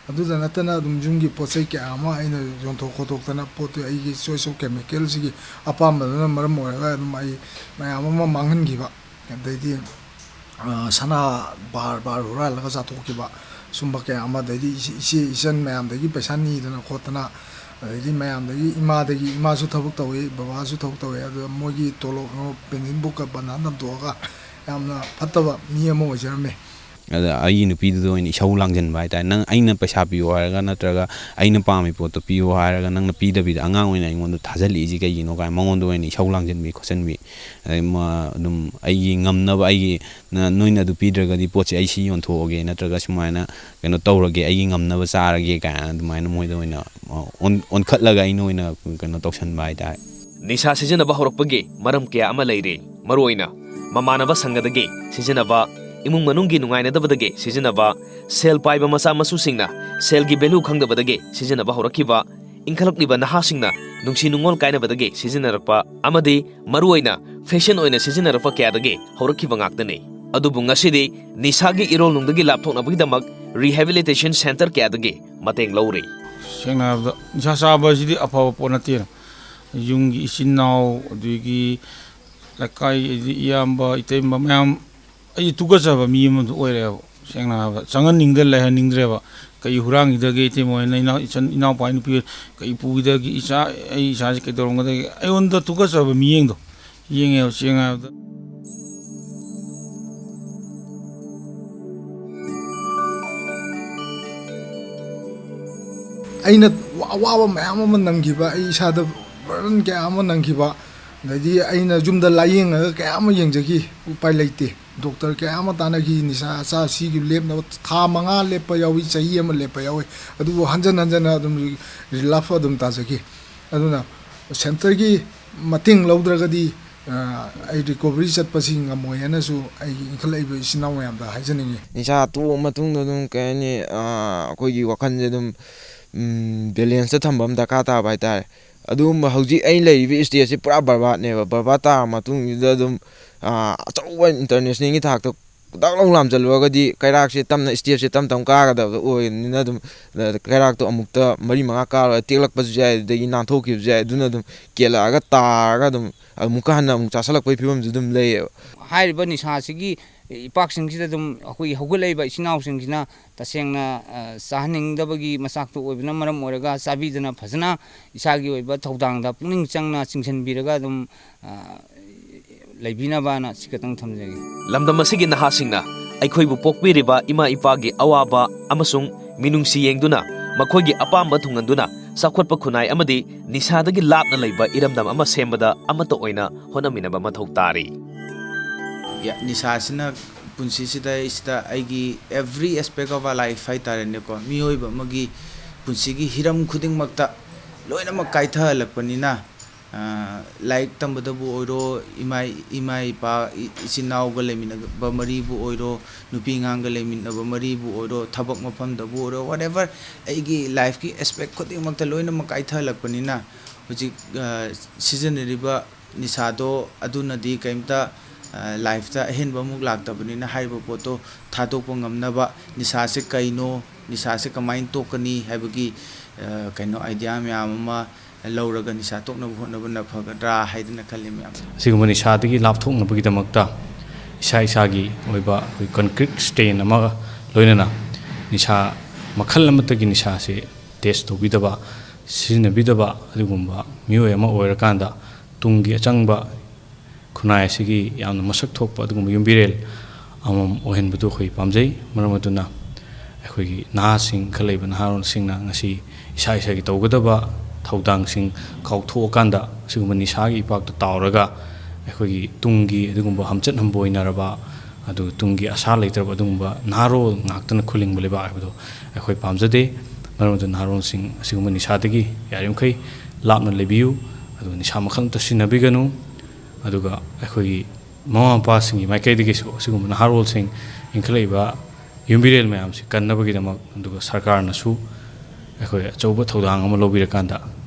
ꯑꯗꯨꯗ ꯅꯠꯇꯅ ꯑꯗꯨꯝ ꯌꯨꯝꯒꯤ ꯄꯣꯠ ꯆꯩ ꯀꯌꯥ ꯑꯃ ꯑꯩꯅ ꯌꯣꯟꯊꯣꯛ ꯈꯣꯠꯇꯣꯛꯇꯅ, ꯄꯣꯠꯇꯨ ꯑꯩꯒꯤ choice of chemical ꯁꯤꯒꯤ ꯑꯄꯥꯝꯕꯗꯨꯅ ꯃꯔꯝ ꯑꯣꯏꯔꯒ ꯑꯗꯨꯝ ꯑꯩ ꯃꯌꯥꯝ ꯑꯃ ꯃꯥꯡꯍꯟꯈꯤꯕ꯫ ꯑꯗꯩꯗꯤ, ꯑ, ꯁꯅꯥ ꯕꯥꯔ ꯕꯥꯔ ꯍꯨꯔꯥꯜꯂꯒ ꯆꯥꯊꯣꯛꯈꯤꯕ, ꯁꯨꯝꯕ ꯀꯌꯥ ꯑꯃ, ꯑꯗꯩꯗꯤ ꯏꯆꯦ, ꯏꯆꯦ ꯏꯆꯟ ꯃꯌꯥꯝꯗꯒꯤ ꯄꯩꯁꯥ ꯅꯤꯗꯅ ꯈꯣꯠꯇꯅ, ꯑꯗꯩꯗꯤ ꯃꯌꯥꯝꯗꯒꯤ, ꯏꯃꯥꯗꯒꯤ, ꯏꯃꯥꯁꯨ ꯊꯕꯛ ꯇꯧꯏ, ꯕꯕꯥꯁꯨ ꯊꯕꯛ ꯇꯧꯏ, ꯑꯗꯨꯗ ꯃꯣꯏꯒꯤ ꯇꯣꯂꯣꯞ ꯄꯦꯟꯁꯤꯟ ꯕꯨꯛꯀ ꯕꯟꯙꯟ ꯊꯝꯗꯣꯛꯑꯒ ꯌꯥꯝꯅ ꯐꯠꯇꯕ ꯃꯤ ꯑꯃ ꯑꯣꯏꯖꯔꯝꯃꯦ꯫ ꯑꯗ ꯑꯩꯒꯤ ꯅꯨꯄꯤꯗꯨꯗ ꯑꯣꯏꯅ ꯏꯁꯧ ꯂꯥꯡꯁꯤꯟꯕ ꯍꯥꯏꯇꯥꯔꯦ꯫ "ꯅꯪ ꯑꯩꯅ ꯄꯩꯁꯥ ꯄꯤꯌꯣ ꯍꯥꯏꯔꯒ, ꯅꯠꯇ꯭ꯔꯒ ꯑꯩꯅ ꯄꯥꯝꯃꯤ ꯄꯣꯠꯇꯣ ꯄꯤꯌꯣ ꯍꯥꯏꯔꯒ, ꯅꯪꯅ ꯄꯤꯗꯕꯤꯗ ꯑꯉꯥꯡ ꯑꯣꯏꯅ ꯑꯩꯉꯣꯟꯗ ꯊꯥꯖꯤꯜꯂꯛꯏꯁꯤ ꯀꯩꯒꯤꯅꯣ?" ꯀꯥꯏꯅ ꯃꯉꯣꯟꯗ ꯑꯣꯏꯅ ꯏꯁꯧ ꯂꯥꯡꯁꯤꯟꯕꯤ ꯈꯣꯠꯆꯤꯟꯕꯤ꯫ ꯑꯗꯩ ꯃꯥ ꯑꯗꯨꯝ ꯑꯩꯒꯤ ꯉꯝꯅꯕ, ꯑꯩꯒꯤ, "ꯅ-, ꯅꯣꯏꯅ ꯑꯗꯨ ꯄꯤꯗ꯭ꯔꯒꯗꯤ ꯄꯣꯠꯁꯦ ꯑꯩ ꯁꯤ ꯌꯣꯟꯊꯣꯛꯑꯒꯦ, ꯅꯠꯇ꯭ꯔꯒ ꯁꯨꯃꯥꯏꯅ ꯀꯩꯅꯣ ꯇꯧꯔꯒꯦ, ꯑꯩꯒꯤ ꯉꯝꯅꯕ ꯆꯥꯔꯒꯦ" ꯀꯥꯏꯅ ꯑꯗꯨꯃꯥꯏꯅ ꯃꯣꯏꯗ ꯑꯣꯏꯅ, ꯑ, ꯑꯣꯟ-, ꯑꯣꯟꯈꯠꯂꯒ ꯑꯩꯅ ꯑꯣꯏꯅ ꯀꯩꯅꯣ ꯇꯧꯁꯟꯕ ꯍꯥꯏꯇꯥꯔꯦ꯫ ꯅꯤꯁꯥ ꯁꯤꯖꯤꯟꯅꯕ ꯍꯧꯔꯛꯄꯒꯤ ꯃꯔꯝ ꯀꯌꯥ ꯑꯃ ꯂꯩꯔꯤ꯫ ꯃꯔꯨꯑꯣꯏꯅ ꯃꯃꯥꯟꯅꯕ ꯁꯪꯒꯗꯒꯤ ꯁꯤꯖꯤꯟꯅꯕ, ꯏꯃꯨꯡ ꯃꯅꯨꯡꯒꯤ ꯅꯨꯡꯉꯥꯏꯅꯗꯕꯗꯒꯤ ꯁꯤꯖꯤꯟꯅꯕ, ꯁꯦꯜ ꯄꯥꯏꯕ ꯃꯆꯥ ꯃꯁꯨꯁꯤꯡꯅ ꯁꯦꯜꯒꯤ value ꯈꯪꯗꯕꯗꯒꯤ ꯁꯤꯖꯤꯟꯅꯕ ꯍꯧꯔꯛꯈꯤꯕ, ꯏꯟꯈꯠꯂꯛꯂꯤꯕ ꯅꯍꯥꯁꯤꯡꯅ ꯅꯨꯡꯁꯤ ꯅꯨꯡꯉꯣꯜ ꯀꯥꯏꯅꯕꯗꯒꯤ ꯁꯤꯖꯤꯟꯅꯔꯛꯄ ꯑꯃꯗꯤ ꯃꯔꯨꯑꯣꯏꯅ fashion ꯑꯣꯏꯅ ꯁꯤꯖꯤꯟꯅꯔꯛꯄ ꯀꯌꯥꯗꯒꯤ ꯍꯧꯔꯛꯈꯤꯕ ꯉꯥꯛꯇꯅꯤ꯫ ꯑꯗꯨꯕꯨ ꯉꯁꯤꯗꯤ ꯅꯤꯁꯥꯒꯤ ꯏꯔꯣꯜꯅꯨꯡꯗꯒꯤ ꯂꯥꯞꯊꯣꯛꯅꯕꯒꯤꯗꯃꯛ rehabilitation centre ꯀꯌꯥꯗꯒꯤ ꯃꯇꯦꯡ ꯂꯧꯔꯤ꯫ ꯁꯦꯡꯅ ꯍꯥꯏꯔꯕꯗ, ꯅꯤꯁꯥ ꯆꯥꯕ ꯑꯁꯤꯗꯤ ꯑꯐꯕ ꯄꯣꯠ ꯅꯠꯇꯦ꯫ ꯌꯨꯝꯒꯤ ꯏꯆꯤꯟ ꯏꯅꯥꯎ, ꯑꯗꯒꯤ ꯂꯩꯀꯥꯏ, ꯑꯗꯒꯤ ꯏꯌꯥꯝꯕ, ꯏꯇꯩꯃ ꯃꯌꯥꯝ, ꯑꯩ ꯇꯨꯀꯠꯆꯕ ꯃꯤ ꯑꯃꯗꯨ ꯑꯣꯏꯔꯦꯕ꯫ ꯁꯦꯡꯅ ꯍꯥꯏꯔꯕꯗ, ꯆꯪꯍꯟꯅꯤꯡꯗ ꯂꯩꯍꯟꯅꯤꯡꯗ꯭ꯔꯦꯕ꯫ ꯀꯩ ꯍꯨꯔꯥꯟꯈꯤꯗꯒꯦ, ꯏꯇꯩꯃ ꯍꯣꯏꯅ ꯏꯅꯥꯎ-, ꯏꯆꯟ-, ꯏꯅꯥꯎꯄꯥ ꯅꯨꯄꯤ ꯍꯣꯏ ꯀꯩ ꯄꯨꯈꯤꯗꯒꯦ, ꯏꯆꯥ, ꯑꯩ ꯏꯆꯥꯁꯤ ꯀꯩꯗꯧꯔꯝꯒꯗꯒꯦ? ꯑꯩꯉꯣꯟꯗ ꯇꯨꯀꯠꯆꯕ ꯃꯤꯠꯌꯦꯡꯗꯣ ꯌꯦꯡꯉꯦꯕ, ꯁꯦꯡꯅ ꯍꯥꯏꯔꯕꯗ꯫ ꯑꯩꯅ ꯋꯥ-, ꯑꯋꯥꯕ ꯃꯌꯥꯝ ꯑꯃ ꯅꯪꯈꯤꯕ, ꯑꯩ ꯏꯁꯥꯗ burden ꯀꯌꯥ ꯑꯃ ꯅꯪꯈꯤꯕ, ꯑꯗꯩꯗꯤ ꯑꯩꯅ ꯌꯨꯝꯗ ꯂꯥꯏꯌꯦꯡꯉꯒ ꯀꯌꯥ ꯑꯃ ꯌꯦꯡꯖꯈꯤ, ꯎꯄꯥꯏ ꯂꯩꯇꯦ꯫ ꯗꯣꯛꯇꯔ ꯀꯌꯥ ꯑꯃ ꯇꯥꯟꯅꯈꯤ, ꯅꯤꯁꯥ ꯆꯥ ꯁꯤꯒꯤ ꯂꯦꯞꯅꯕ ꯊꯥ ꯃꯉꯥ ꯂꯦꯞꯄ ꯌꯥꯎꯏ, ꯆꯍꯤ ꯑꯃ ꯂꯦꯞꯄ ꯌꯥꯎꯏ꯫ ꯑꯗꯨꯕꯨ ꯍꯟꯖꯟ ꯍꯟꯖꯟꯅ ꯑꯗꯨꯝ ꯔꯤ-, relapse ꯑꯗꯨꯝ ꯇꯥꯖꯈꯤ꯫ ꯑꯗꯨꯅ centreꯒꯤ ꯃꯇꯦꯡ ꯂꯧꯗ꯭ꯔꯒꯗꯤ, ꯑ, ꯑꯩ recovery ꯆꯠꯄꯁꯤ ꯉꯝꯃꯣꯏ ꯍꯥꯏꯅꯁꯨ ꯑꯩꯒꯤ ꯏꯟꯈꯠꯂꯛꯏꯕ ꯏꯆꯤꯟ ꯏꯅꯥꯎ ꯃꯌꯥꯝꯗ ꯍꯥꯏꯖꯅꯤꯡꯉꯤ꯫ ꯅꯤꯁꯥ ꯇꯣꯛꯑ ꯃꯇꯨꯡꯗ ꯑꯗꯨꯝ, ꯀꯩ ꯍꯥꯏꯅꯤ, ꯑ, ꯑꯩꯈꯣꯏꯒꯤ ꯋꯥꯈꯜꯁꯦ ꯑꯗꯨꯝ, ꯎꯝ, balanceꯇ ꯊꯝꯕ ꯑꯃ ꯗꯔꯀꯥꯔ ꯇꯥꯕ ꯍꯥꯏꯇꯥꯔꯦ꯫ ꯑꯗꯨꯒꯨꯝꯕ ꯍꯧꯖꯤꯛ ꯑꯩꯅ ꯂꯩꯔꯤꯕ stageꯁꯤ ꯄꯨꯔꯥ ꯕꯔꯕꯥꯠꯅꯦꯕ꯫ ꯕꯔꯕꯥꯠ ꯇꯥꯔ ꯃꯇꯨꯡꯁꯤꯗ ꯑꯗꯨꯝ, ꯑ, ꯑꯆꯧꯕ internationalꯒꯤ ꯊꯥꯛꯇ ꯗꯛ ꯂꯥꯎ ꯂꯥꯝꯖꯜꯂꯨꯔꯒꯗꯤ ꯀꯩꯔꯥꯛꯁꯦ ꯇꯞꯅ, stageꯁꯦ ꯇꯞ ꯇꯞ ꯀꯥꯒꯗꯕ ꯑꯣꯏꯕꯅꯤꯅ ꯑꯗꯨꯝ, ꯑ, ꯀꯩꯔꯥꯛꯇꯣ ꯑꯃꯨꯛꯇ ꯃꯔꯤ ꯃꯉꯥ ꯀꯥꯔꯒ ꯇꯦꯛꯂꯛꯄꯁꯨ ꯌꯥꯏ, ꯑꯗꯨꯗꯒꯤ ꯅꯥꯟꯊꯣꯛꯈꯤꯕꯁꯨ ꯌꯥꯏ꯫ ꯑꯗꯨꯅ ꯑꯗꯨꯝ ꯀꯦꯜꯂꯛꯑꯒ ꯇꯥꯔꯒ ꯑꯗꯨꯝ ꯑꯃꯨꯛꯀ ꯍꯟꯅ ꯑꯃꯨꯛ ꯆꯥꯁꯜꯂꯛꯄꯒꯤ ꯐꯤꯕꯝꯁꯨ ꯑꯗꯨꯝ ꯂꯩꯌꯦꯕ꯫ ꯍꯥꯏꯔꯤꯕ ꯅꯤꯁꯥꯁꯤꯒꯤ ꯏꯄꯥꯛꯁꯤꯡꯁꯤꯗ ꯑꯗꯨꯝ ꯑꯩꯈꯣꯏꯒꯤ ꯍꯧꯒꯠꯂꯛꯏꯕ ꯏꯆꯤꯟ ꯏꯅꯥꯎꯁꯤꯡꯁꯤꯅ ꯇꯁꯦꯡꯅ, ꯑ, ꯆꯥꯍꯟꯅꯤꯡꯗꯕꯒꯤ ꯃꯆꯥꯛꯇꯨ ꯑꯣꯏꯕꯅ ꯃꯔꯝ ꯑꯣꯏꯔꯒ ꯆꯥꯕꯤꯗꯅ ꯐꯖꯅ ꯏꯁꯥꯒꯤ ꯑꯣꯏꯕ ꯊꯧꯗꯥꯡꯗ ꯄꯨꯛꯅꯤꯡ ꯆꯪꯅ ꯆꯤꯡꯁꯤꯟꯕꯤꯔꯒ ꯑꯗꯨꯝ, ꯑ, ꯂꯩꯕꯤꯅꯕꯅ ꯁꯤ ꯈꯛꯇꯪ ꯊꯝꯖꯒꯦ꯫ ꯂꯝꯗꯝ ꯑꯁꯤꯒꯤ ꯅꯍꯥꯁꯤꯡꯅ ꯑꯩꯈꯣꯏꯕꯨ ꯄꯣꯛꯄꯤꯔꯤꯕ ꯏꯃꯥ ꯏꯄꯥꯒꯤ ꯑꯋꯥꯕ ꯑꯃꯁꯨꯡ ꯃꯤꯅꯨꯡꯁꯤ ꯌꯦꯡꯗꯨꯅ ꯃꯈꯣꯏꯒꯤ ꯑꯄꯥꯝꯕ ꯊꯨꯡꯍꯟꯗꯨꯅ ꯆꯥꯎꯈꯠꯄ ꯈꯨꯟꯅꯥꯏ ꯑꯃꯗꯤ ꯅꯤꯁꯥꯗꯒꯤ ꯂꯥꯞꯅ ꯂꯩꯕ ꯏꯔꯝꯗꯝ ꯑꯃ ꯁꯦꯝꯕꯗ ꯑꯃꯠꯇ ꯑꯣꯏꯅ ꯍꯣꯠꯅꯃꯤꯟꯅꯕ ꯃꯊꯧ ꯇꯥꯔꯤ꯫ ꯌꯥ, ꯅꯤꯁꯥꯁꯤꯅ ꯄꯨꯟꯁꯤꯁꯤꯗ ꯑꯩꯁꯤꯗ ꯑꯩꯒꯤ every aspect of our life ꯍꯥꯏꯇꯥꯔꯦꯅꯦꯀꯣ, ꯃꯤꯑꯣꯏꯕ ꯑꯃꯒꯤ ꯄꯨꯟꯁꯤꯒꯤ ꯍꯤꯔꯝ ꯈꯨꯗꯤꯡꯃꯛꯇ ꯂꯣꯏꯅꯃꯛ ꯀꯥꯏꯊꯍꯜꯂꯛꯄꯅꯤꯅ, ꯂꯥꯏꯔꯤꯛ ꯇꯝꯕꯗꯕꯨ ꯑꯣꯏꯔꯣ, ꯏꯃꯥ ꯏꯃꯥ ꯏꯄꯥ, ꯏꯆꯤꯟ ꯏꯅꯥꯎꯒ ꯂꯩꯃꯤꯟꯅꯕ ꯃꯔꯤꯕꯨ ꯑꯣꯏꯔꯣ, ꯅꯨꯄꯤ ꯑꯉꯥꯡꯒ ꯂꯩꯃꯤꯟꯅꯕ ꯃꯔꯤꯕꯨ ꯑꯣꯏꯔꯣ, ꯊꯕꯛ ꯃꯐꯝꯗꯕꯨ ꯑꯣꯏꯔꯣ, whatever, ꯑꯩꯒꯤ ꯂꯥꯏꯐꯀꯤ ꯑꯦꯁꯄꯦꯛ ꯈꯨꯗꯤꯡꯃꯛꯇ ꯂꯣꯏꯅꯃꯛ ꯀꯥꯏꯊꯍꯜꯂꯛꯄꯅꯤꯅ, ꯍꯧꯖꯤꯛ ꯁꯤꯖꯤꯟꯅꯔꯤꯕ ꯅꯤꯁꯥꯗꯣ ꯑꯗꯨꯅꯗꯤ ꯀꯔꯤꯝꯇ ꯂꯥꯏꯐꯇ ꯑꯍꯦꯟꯕ ꯑꯃꯨꯛ ꯂꯥꯛꯇꯕꯅꯤꯅ, ꯍꯥꯏꯔꯤꯕ ꯄꯣꯠꯇꯣ ꯊꯥꯗꯣꯛꯄ ꯉꯝꯅꯕ, ꯅꯤꯁꯥꯁꯦ ꯀꯩꯅꯣ, ꯅꯤꯁꯥꯁꯦ ꯀꯃꯥꯏꯅ ꯇꯣꯛꯀꯅꯤ ꯍꯥꯏꯕꯒꯤ ꯀꯩꯅꯣ ꯑꯥꯏꯗꯤꯌꯥ ꯃꯌꯥꯝ ꯑꯃ ꯂꯧꯔꯒ ꯅꯤꯁꯥ ꯇꯣꯛꯅꯕ ꯍꯣꯠꯅꯕꯅ ꯐꯒꯗ꯭ꯔꯥ ꯍꯥꯏꯗꯅ ꯈꯜꯂꯤ ꯃꯌꯥꯝ꯫ ꯑꯁꯤꯒꯨꯝꯕ ꯅꯤꯁꯥꯗꯒꯤ ꯂꯥꯞꯊꯣꯛꯅꯕꯒꯤꯗꯃꯛꯇ ꯏꯁꯥ ꯏꯁꯥꯒꯤ ꯑꯣꯏꯕ ꯑꯩꯈꯣꯏ concrete stand ꯑꯃꯒ ꯂꯣꯏꯅꯅ ꯅꯤꯁꯥ ꯃꯈꯜ ꯑꯃꯠꯇꯒꯤ ꯅꯤꯁꯥꯁꯦ ꯇꯦꯁ ꯇꯧꯕꯤꯗꯕ, ꯁꯤꯖꯤꯟꯅꯕꯤꯗꯕ ꯑꯗꯨꯒꯨꯝꯕ ꯃꯤꯑꯣꯏ ꯑꯃ ꯑꯣꯏꯔꯀꯥꯟꯗ ꯇꯨꯡꯒꯤ ꯑꯆꯪꯕ ꯈꯨꯟꯅꯥꯏ ꯑꯁꯤꯒꯤ ꯌꯥꯝꯅ ꯃꯁꯛ ꯊꯣꯛꯄ ꯑꯗꯨꯒꯨꯝꯕ ꯌꯨꯝꯕꯤꯔꯦꯜ ꯑꯃꯃꯝ ꯑꯣꯏꯍꯟꯕꯗꯨ ꯑꯩꯈꯣꯏ ꯄꯥꯝꯖꯩ꯫ ꯃꯔꯝ ꯑꯗꯨꯅ ꯑꯩꯈꯣꯏꯒꯤ ꯅꯍꯥꯁꯤꯡ, ꯏꯟꯈꯠꯂꯛꯏꯕ ꯅꯍꯥꯔꯣꯜꯁꯤꯡꯅ ꯉꯁꯤ ꯏꯁꯥ ꯏꯁꯥꯒꯤ ꯇꯧꯒꯗꯕ ꯊꯧꯗꯥꯡꯁꯤꯡ ꯀꯥꯎꯊꯣꯛꯑꯀꯥꯟꯗ ꯑꯁꯤꯒꯨꯝꯕ ꯅꯤꯁꯥꯒꯤ ꯏꯄꯥꯛꯇ ꯇꯥꯎꯔꯒ ꯑꯩꯈꯣꯏꯒꯤ ꯇꯨꯡꯒꯤ ꯑꯗꯨꯒꯨꯝꯕ ꯍꯝꯆꯠ ꯍꯝꯕꯣꯏꯅꯔꯕ, ꯑꯗꯨ ꯇꯨꯡꯒꯤ ꯑꯁꯥ ꯂꯩꯇ꯭ꯔꯕ ꯑꯗꯨꯒꯨꯝꯕ ꯅꯍꯥꯔꯣꯜ ꯉꯥꯛꯇꯅ ꯈꯨꯜꯂꯤꯡꯕ ꯂꯩꯕꯥꯛ ꯍꯥꯏꯕꯗꯣ ꯑꯩꯈꯣꯏ ꯄꯥꯝꯖꯗꯦ꯫ ꯃꯔꯝ ꯑꯗꯨꯅ ꯅꯍꯥꯔꯣꯜꯁꯤꯡ ꯑꯁꯤꯒꯨꯝꯕ ꯅꯤꯁꯥꯗꯒꯤ ꯌꯥꯔꯤꯃꯈꯩ ꯂꯥꯞꯅ ꯂꯩꯕꯤꯌꯨ꯫ ꯑꯗꯨꯒ ꯅꯤꯁꯥ ꯃꯈꯜ ꯑꯃꯠꯇ ꯁꯤꯖꯤꯟꯅꯕꯤꯒꯅꯨ꯫ ꯑꯗꯨꯒ ꯑꯩꯈꯣꯏꯒꯤ ꯃꯃꯥ ꯃꯄꯥꯁꯤꯡꯒꯤ ꯃꯥꯏꯀꯩꯗꯒꯤꯁꯨ ꯑꯁꯤꯒꯨꯝꯕ ꯅꯍꯥꯔꯣꯜꯁꯤꯡ, ꯏꯟꯈꯠꯂꯛꯏꯕ ꯌꯨꯝꯕꯤꯔꯦꯜ ꯃꯌꯥꯝꯁꯤ ꯀꯟꯅꯕꯒꯤꯗꯃꯛ, ꯑꯗꯨꯒ ꯁꯔꯀꯥꯔꯅꯁꯨ ꯑꯩꯈꯣꯏ ꯑꯆꯧꯕ ꯊꯧꯗꯥꯡ ꯑꯃ ꯂꯧꯕꯤꯔꯀꯥꯟꯗ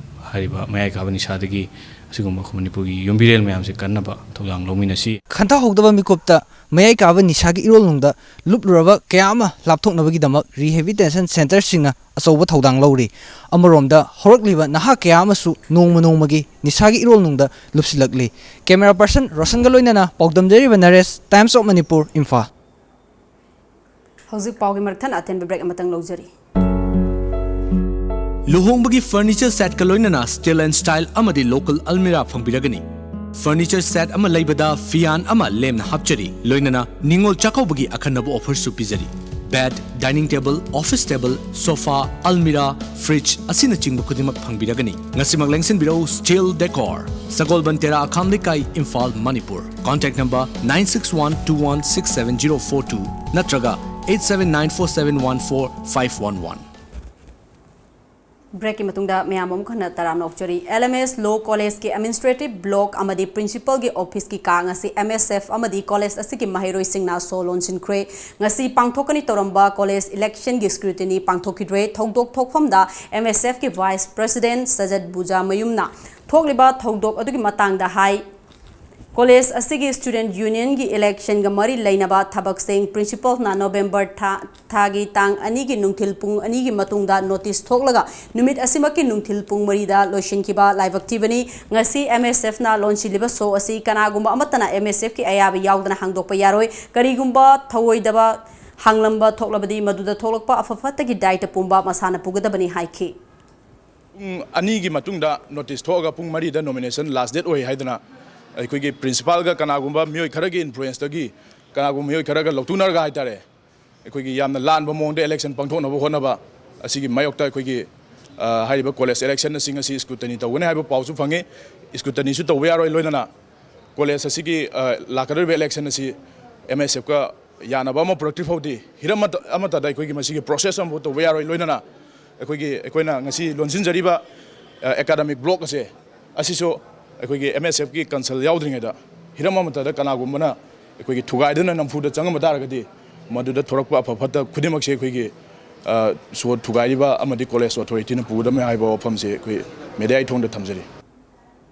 ꯍꯥꯏꯔꯤꯕ ꯃꯌꯥꯏ ꯀꯥꯕ ꯅꯤꯁꯥꯗꯒꯤ ꯑꯁꯤꯒꯨꯝꯕ ꯑꯩꯈꯣꯏ ꯃꯅꯤꯄꯨꯔꯒꯤ ꯌꯨꯝꯕꯤꯔꯦꯜ ꯃꯌꯥꯝꯁꯤ ꯀꯟꯅꯕ ꯊꯧꯗꯥꯡ ꯂꯧꯃꯤꯟꯅꯁꯤ꯫ ꯈꯟꯊꯍꯧꯗꯕ ꯃꯤꯀꯨꯞꯇ ꯃꯌꯥꯏ ꯀꯥꯕ ꯅꯤꯁꯥꯒꯤ ꯏꯔꯣꯜꯅꯨꯡꯗ ꯂꯨꯞꯂꯨꯔꯕ ꯀꯌꯥ ꯑꯃ ꯂꯥꯞꯊꯣꯛꯅꯕꯒꯤꯗꯃꯛ rehabilitation centreꯁꯤꯡꯅ ꯑꯆꯧꯕ ꯊꯧꯗꯥꯡ ꯂꯧꯔꯤ꯫ ꯑꯃꯔꯣꯝꯗ ꯍꯧꯔꯛꯂꯤꯕ ꯅꯍꯥ ꯀꯌꯥ ꯑꯃꯁꯨ ꯅꯣꯡꯃ ꯅꯣꯡꯃꯒꯤ ꯅꯤꯁꯥꯒꯤ ꯏꯔꯣꯜꯅꯨꯡꯗ ꯂꯨꯞꯁꯤꯜꯂꯛꯂꯤ꯫ Camera person ꯔꯣꯁꯟꯒ ꯂꯣꯏꯅꯅ ꯄꯥꯎꯗꯝꯖꯔꯤꯕ ꯅꯔꯦꯁ, Times of Manipur, ꯏꯝꯐꯥꯜ꯫ ꯍꯧꯖꯤꯛ ꯄꯥꯎꯒꯤ ꯃꯔꯛ ꯊꯠꯅ ꯑꯇꯦꯟꯕ break ꯑꯃꯇꯪ ꯂꯧꯖꯔꯤ꯫ ꯂꯨꯍꯣꯡꯕꯒꯤ furniture setꯀ ꯂꯣꯏꯅꯅ steel and style ꯑꯃꯗꯤ local almirah ꯐꯪꯕꯤꯔꯒꯅꯤ꯫ Furniture set ꯑꯃ ꯂꯩꯕꯗ ꯐꯤꯌꯥꯟ ꯑꯃ ꯂꯦꯝꯅ ꯍꯥꯞꯆꯔꯤ, ꯂꯣꯏꯅꯅ ꯅꯤꯉꯣꯜ ꯆꯥꯛꯀꯧꯕꯒꯤ ꯑꯈꯟꯅꯕ offerꯁꯨ ꯄꯤꯖꯔꯤ꯫ Bed, dining table, office table, sofa, almirah, fridge ꯑꯁꯤꯅꯆꯤꯡꯕ ꯈꯨꯗꯤꯡꯃꯛ ꯐꯪꯕꯤꯔꯒꯅꯤ꯫ ꯉꯁꯤꯃꯛ ꯂꯦꯡꯁꯤꯟꯕꯤꯔꯛꯎ Steel Decor, ꯁꯒꯣꯜꯕꯟ ꯇꯦꯔꯥ, ꯑꯈꯥꯝ ꯂꯩꯀꯥꯏ, Imphal, Manipur. Contact number nine six one two one six seven zero four two ꯅꯠꯇ꯭ꯔꯒ eight seven nine four seven one four five one one꯫ ꯕ꯭ꯔꯦꯛꯀꯤ ꯃꯇꯨꯡꯗ ꯃꯌꯥꯝ ꯑꯃꯨꯛ ꯍꯟꯅ ꯇꯔꯥꯝꯅ ꯑꯣꯛꯆꯔꯤ꯫ ꯑꯦꯜ ꯑꯦꯝ ꯑꯦꯁ ꯂꯣ ꯀꯣꯂꯦꯖꯀꯤ ꯑꯦꯗꯃꯤꯅꯤꯁꯇ꯭ꯔꯦꯇꯤꯚ ꯕ꯭ꯂꯣꯛ ꯑꯃꯗꯤ ꯄ꯭ꯔꯤꯟꯁꯤꯄꯜꯒꯤ ꯑꯣꯐꯤꯁꯀꯤ ꯀꯥ ꯉꯁꯤ ꯑꯦꯝ ꯑꯦꯁ ꯑꯦꯐ ꯑꯃꯗꯤ ꯀꯣꯂꯦꯖ ꯑꯁꯤꯒꯤ ꯃꯍꯩꯔꯣꯏꯁꯤꯡꯅ ꯁꯣ ꯂꯣꯟꯁꯤꯟꯈ꯭ꯔꯦ꯫ ꯉꯁꯤ ꯄꯥꯡꯊꯣꯛꯀꯅꯤ ꯇꯧꯔꯝꯕ ꯀꯣꯂꯦꯖ ꯏꯂꯦꯛꯁꯟꯒꯤ ꯁ꯭ꯀ꯭ꯔꯨꯇꯤꯅꯤ ꯄꯥꯡꯊꯣꯛꯈꯤꯗ꯭ꯔꯦ꯫ ꯊꯧꯗꯣꯛ ꯊꯣꯛꯐꯝꯗ ꯑꯦꯝ ꯑꯦꯁ ꯑꯦꯐꯀꯤ ꯚꯥꯏꯁ ꯄ꯭ꯔꯁꯤꯗꯦꯟꯠ ꯁꯖꯠ ꯕꯨꯖꯥꯃꯌꯨꯝꯅ ꯊꯣꯛꯂꯤꯕ ꯊꯧꯗꯣꯛ ꯑꯗꯨꯒꯤ ꯃꯇꯥꯡꯗ ꯍꯥꯏ꯫ ꯀꯣꯂꯦꯖ ꯑꯁꯤꯒꯤ ꯁ꯭ꯇꯨꯗꯦꯟꯠ ꯌꯨꯅꯤꯌꯟꯒꯤ ꯏꯂꯦꯛꯁꯟꯒ ꯃꯔꯤ ꯂꯩꯅꯕ ꯊꯕꯛꯁꯤꯡ ꯄ꯭ꯔꯤꯟꯁꯤꯄꯜꯅ ꯅꯣꯕꯦꯝꯕꯔ ꯊꯥ, ꯊꯥꯒꯤ ꯇꯥꯡ ꯑꯅꯤꯒꯤ ꯅꯨꯡꯊꯤꯜ ꯄꯨꯡ ꯑꯅꯤꯒꯤ ꯃꯇꯨꯡꯗ ꯅꯣꯇꯤꯁ ꯊꯣꯛꯂꯒ ꯅꯨꯃꯤꯠ ꯑꯁꯤꯃꯛꯀꯤ ꯅꯨꯡꯊꯤꯜ ꯄꯨꯡ ꯃꯔꯤꯗ ꯂꯣꯏꯁꯤꯟꯈꯤꯕ ꯂꯥꯏꯕꯛ ꯊꯤꯕꯅꯤ꯫ ꯉꯁꯤ ꯑꯦꯝ ꯑꯦꯁ ꯑꯦꯐꯅ ꯂꯣꯟꯁꯤꯜꯂꯤꯕ ꯁꯣ ꯑꯁꯤ ꯀꯅꯥꯒꯨꯝꯕ ꯑꯃꯠꯇꯅ ꯑꯦꯝ ꯑꯦꯁ ꯑꯦꯐꯀꯤ ꯑꯌꯥꯕ ꯌꯥꯎꯗꯅ ꯍꯥꯡꯗꯣꯛꯄ ꯌꯥꯔꯣꯏ꯫ ꯀꯔꯤꯒꯨꯝꯕ ꯊꯧꯑꯣꯏꯗꯕ ꯍꯥꯡꯂꯝꯕ ꯊꯣꯛꯂꯕꯗꯤ ꯃꯗꯨꯗ ꯊꯣꯛꯂꯛꯄ ꯑꯐ ꯐꯠꯇꯒꯤ ꯗꯥꯏꯇ ꯄꯨꯝꯕ ꯃꯁꯥꯅ ꯄꯨꯒꯗꯕꯅꯤ ꯍꯥꯏꯈꯤ꯫ ꯄꯨꯡ ꯑꯅꯤꯒꯤ ꯃꯇꯨꯡꯗ ꯅꯣꯇꯤꯁ ꯊꯣꯛꯑꯒ ꯄꯨꯡ ꯃꯔꯤꯗ ꯅꯣꯃꯤꯅꯦꯁꯟ ꯂꯥꯁ ꯗꯦꯠ ꯑꯣꯏ ꯍꯥꯏꯗꯅ ꯑꯩꯈꯣꯏꯒꯤ ꯄ꯭ꯔꯤꯟꯁꯤꯄꯥꯜꯒ ꯀꯅꯥꯒꯨꯝꯕ ꯃꯤꯑꯣꯏ ꯈꯔꯒꯤ ꯏꯟꯐ꯭ꯂꯨꯌꯦꯟꯁꯇꯒꯤ ꯀꯅꯥꯒꯨꯝꯕ ꯃꯤꯑꯣꯏ ꯈꯔꯒ ꯂꯧꯊꯣꯛꯅꯔꯒ ꯍꯥꯏꯇꯥꯔꯦ, ꯑꯩꯈꯣꯏꯒꯤ ꯌꯥꯝꯅ ꯂꯥꯟꯕ ꯃꯑꯣꯡꯗ ꯏꯂꯦꯛꯁꯟ ꯄꯥꯡꯊꯣꯛꯅꯕ ꯍꯣꯠꯅꯕ ꯑꯁꯤꯒꯤ ꯃꯥꯌꯣꯛꯇ ꯑꯩꯈꯣꯏꯒꯤ, ꯑ, ꯍꯥꯏꯔꯤꯕ ꯀꯣꯂꯦꯖ ꯏꯂꯦꯛꯁꯟ ꯑꯁꯤ ꯉꯁꯤ ꯁ꯭ꯀ꯭ꯔꯨꯇꯅꯤ ꯇꯧꯒꯅꯤ ꯍꯥꯏꯕ ꯄꯥꯎꯁꯨ ꯐꯪꯉꯤ꯫ ꯁ꯭ꯀ꯭ꯔꯨꯇꯅꯤꯁꯨ ꯇꯧꯕ ꯌꯥꯔꯣꯏ, ꯂꯣꯏꯅꯅ ꯀꯣꯂꯦꯖ ꯑꯁꯤꯒꯤ, ꯑ, ꯂꯥꯛꯀꯗꯧꯔꯤꯕ ꯏꯂꯦꯛꯁꯟ ꯑꯁꯤ ꯑꯦꯝ ꯑꯦꯁ ꯑꯦꯐꯀ ꯌꯥꯅꯕ ꯑꯃ ꯄꯨꯔꯛꯇ꯭ꯔꯤ ꯐꯥꯎꯗꯤ ꯍꯤꯔꯝ ꯑꯃꯠꯇ-, ꯑꯃꯠꯇꯗ ꯑꯩꯈꯣꯏꯒꯤ ꯃꯁꯤꯒꯤ ꯄ꯭ꯔꯣꯁꯦꯁ ꯑꯃꯐꯥꯎ ꯇꯧꯕ ꯌꯥꯔꯣꯏ꯫ ꯂꯣꯏꯅꯅ ꯑꯩꯈꯣꯏꯒꯤ, ꯑꯩꯈꯣꯏꯅ ꯉꯁꯤ ꯂꯣꯟꯁꯤꯟꯖꯔꯤꯕ, ꯑ, ꯑꯦꯀꯥꯗꯃꯤꯛ ꯕ꯭ꯂꯣꯛ ꯑꯁꯦ, ꯑꯁꯤꯁꯨ ꯑꯩꯈꯣꯏꯒꯤ ꯑꯦꯝ ꯑꯦꯁ ꯑꯦꯐꯀꯤ ꯀꯟꯁꯜ ꯌꯥꯎꯗ꯭ꯔꯤꯉꯩꯗ ꯍꯤꯔꯝ ꯑꯃꯠꯇꯗ ꯀꯅꯥꯒꯨꯝꯕꯅ ꯑꯩꯈꯣꯏꯒꯤ ꯊꯨꯒꯥꯏꯗꯨꯅ ꯅꯝꯐꯨꯗ ꯆꯪꯉꯝꯕ ꯇꯥꯔꯒꯗꯤ ꯃꯗꯨꯗ ꯊꯣꯔꯛꯄ ꯑꯐ ꯐꯠꯇ ꯈꯨꯗꯤꯡꯃꯛꯁꯦ ꯑꯩꯈꯣꯏꯒꯤ, ꯑ, ꯁꯣ ꯊꯨꯒꯥꯏꯔꯤꯕ ꯑꯃꯗꯤ ꯀꯣꯂꯦꯖ ꯑꯣꯊꯣꯔꯤꯇꯤꯅ ꯄꯨꯒꯗꯕꯅꯤ ꯍꯥꯏꯕ ꯋꯥꯐꯝꯁꯦ ꯑꯩꯈꯣꯏ ꯃꯦꯗꯤꯌꯥꯒꯤ ꯊꯣꯡꯗ ꯊꯝꯖꯔꯤ꯫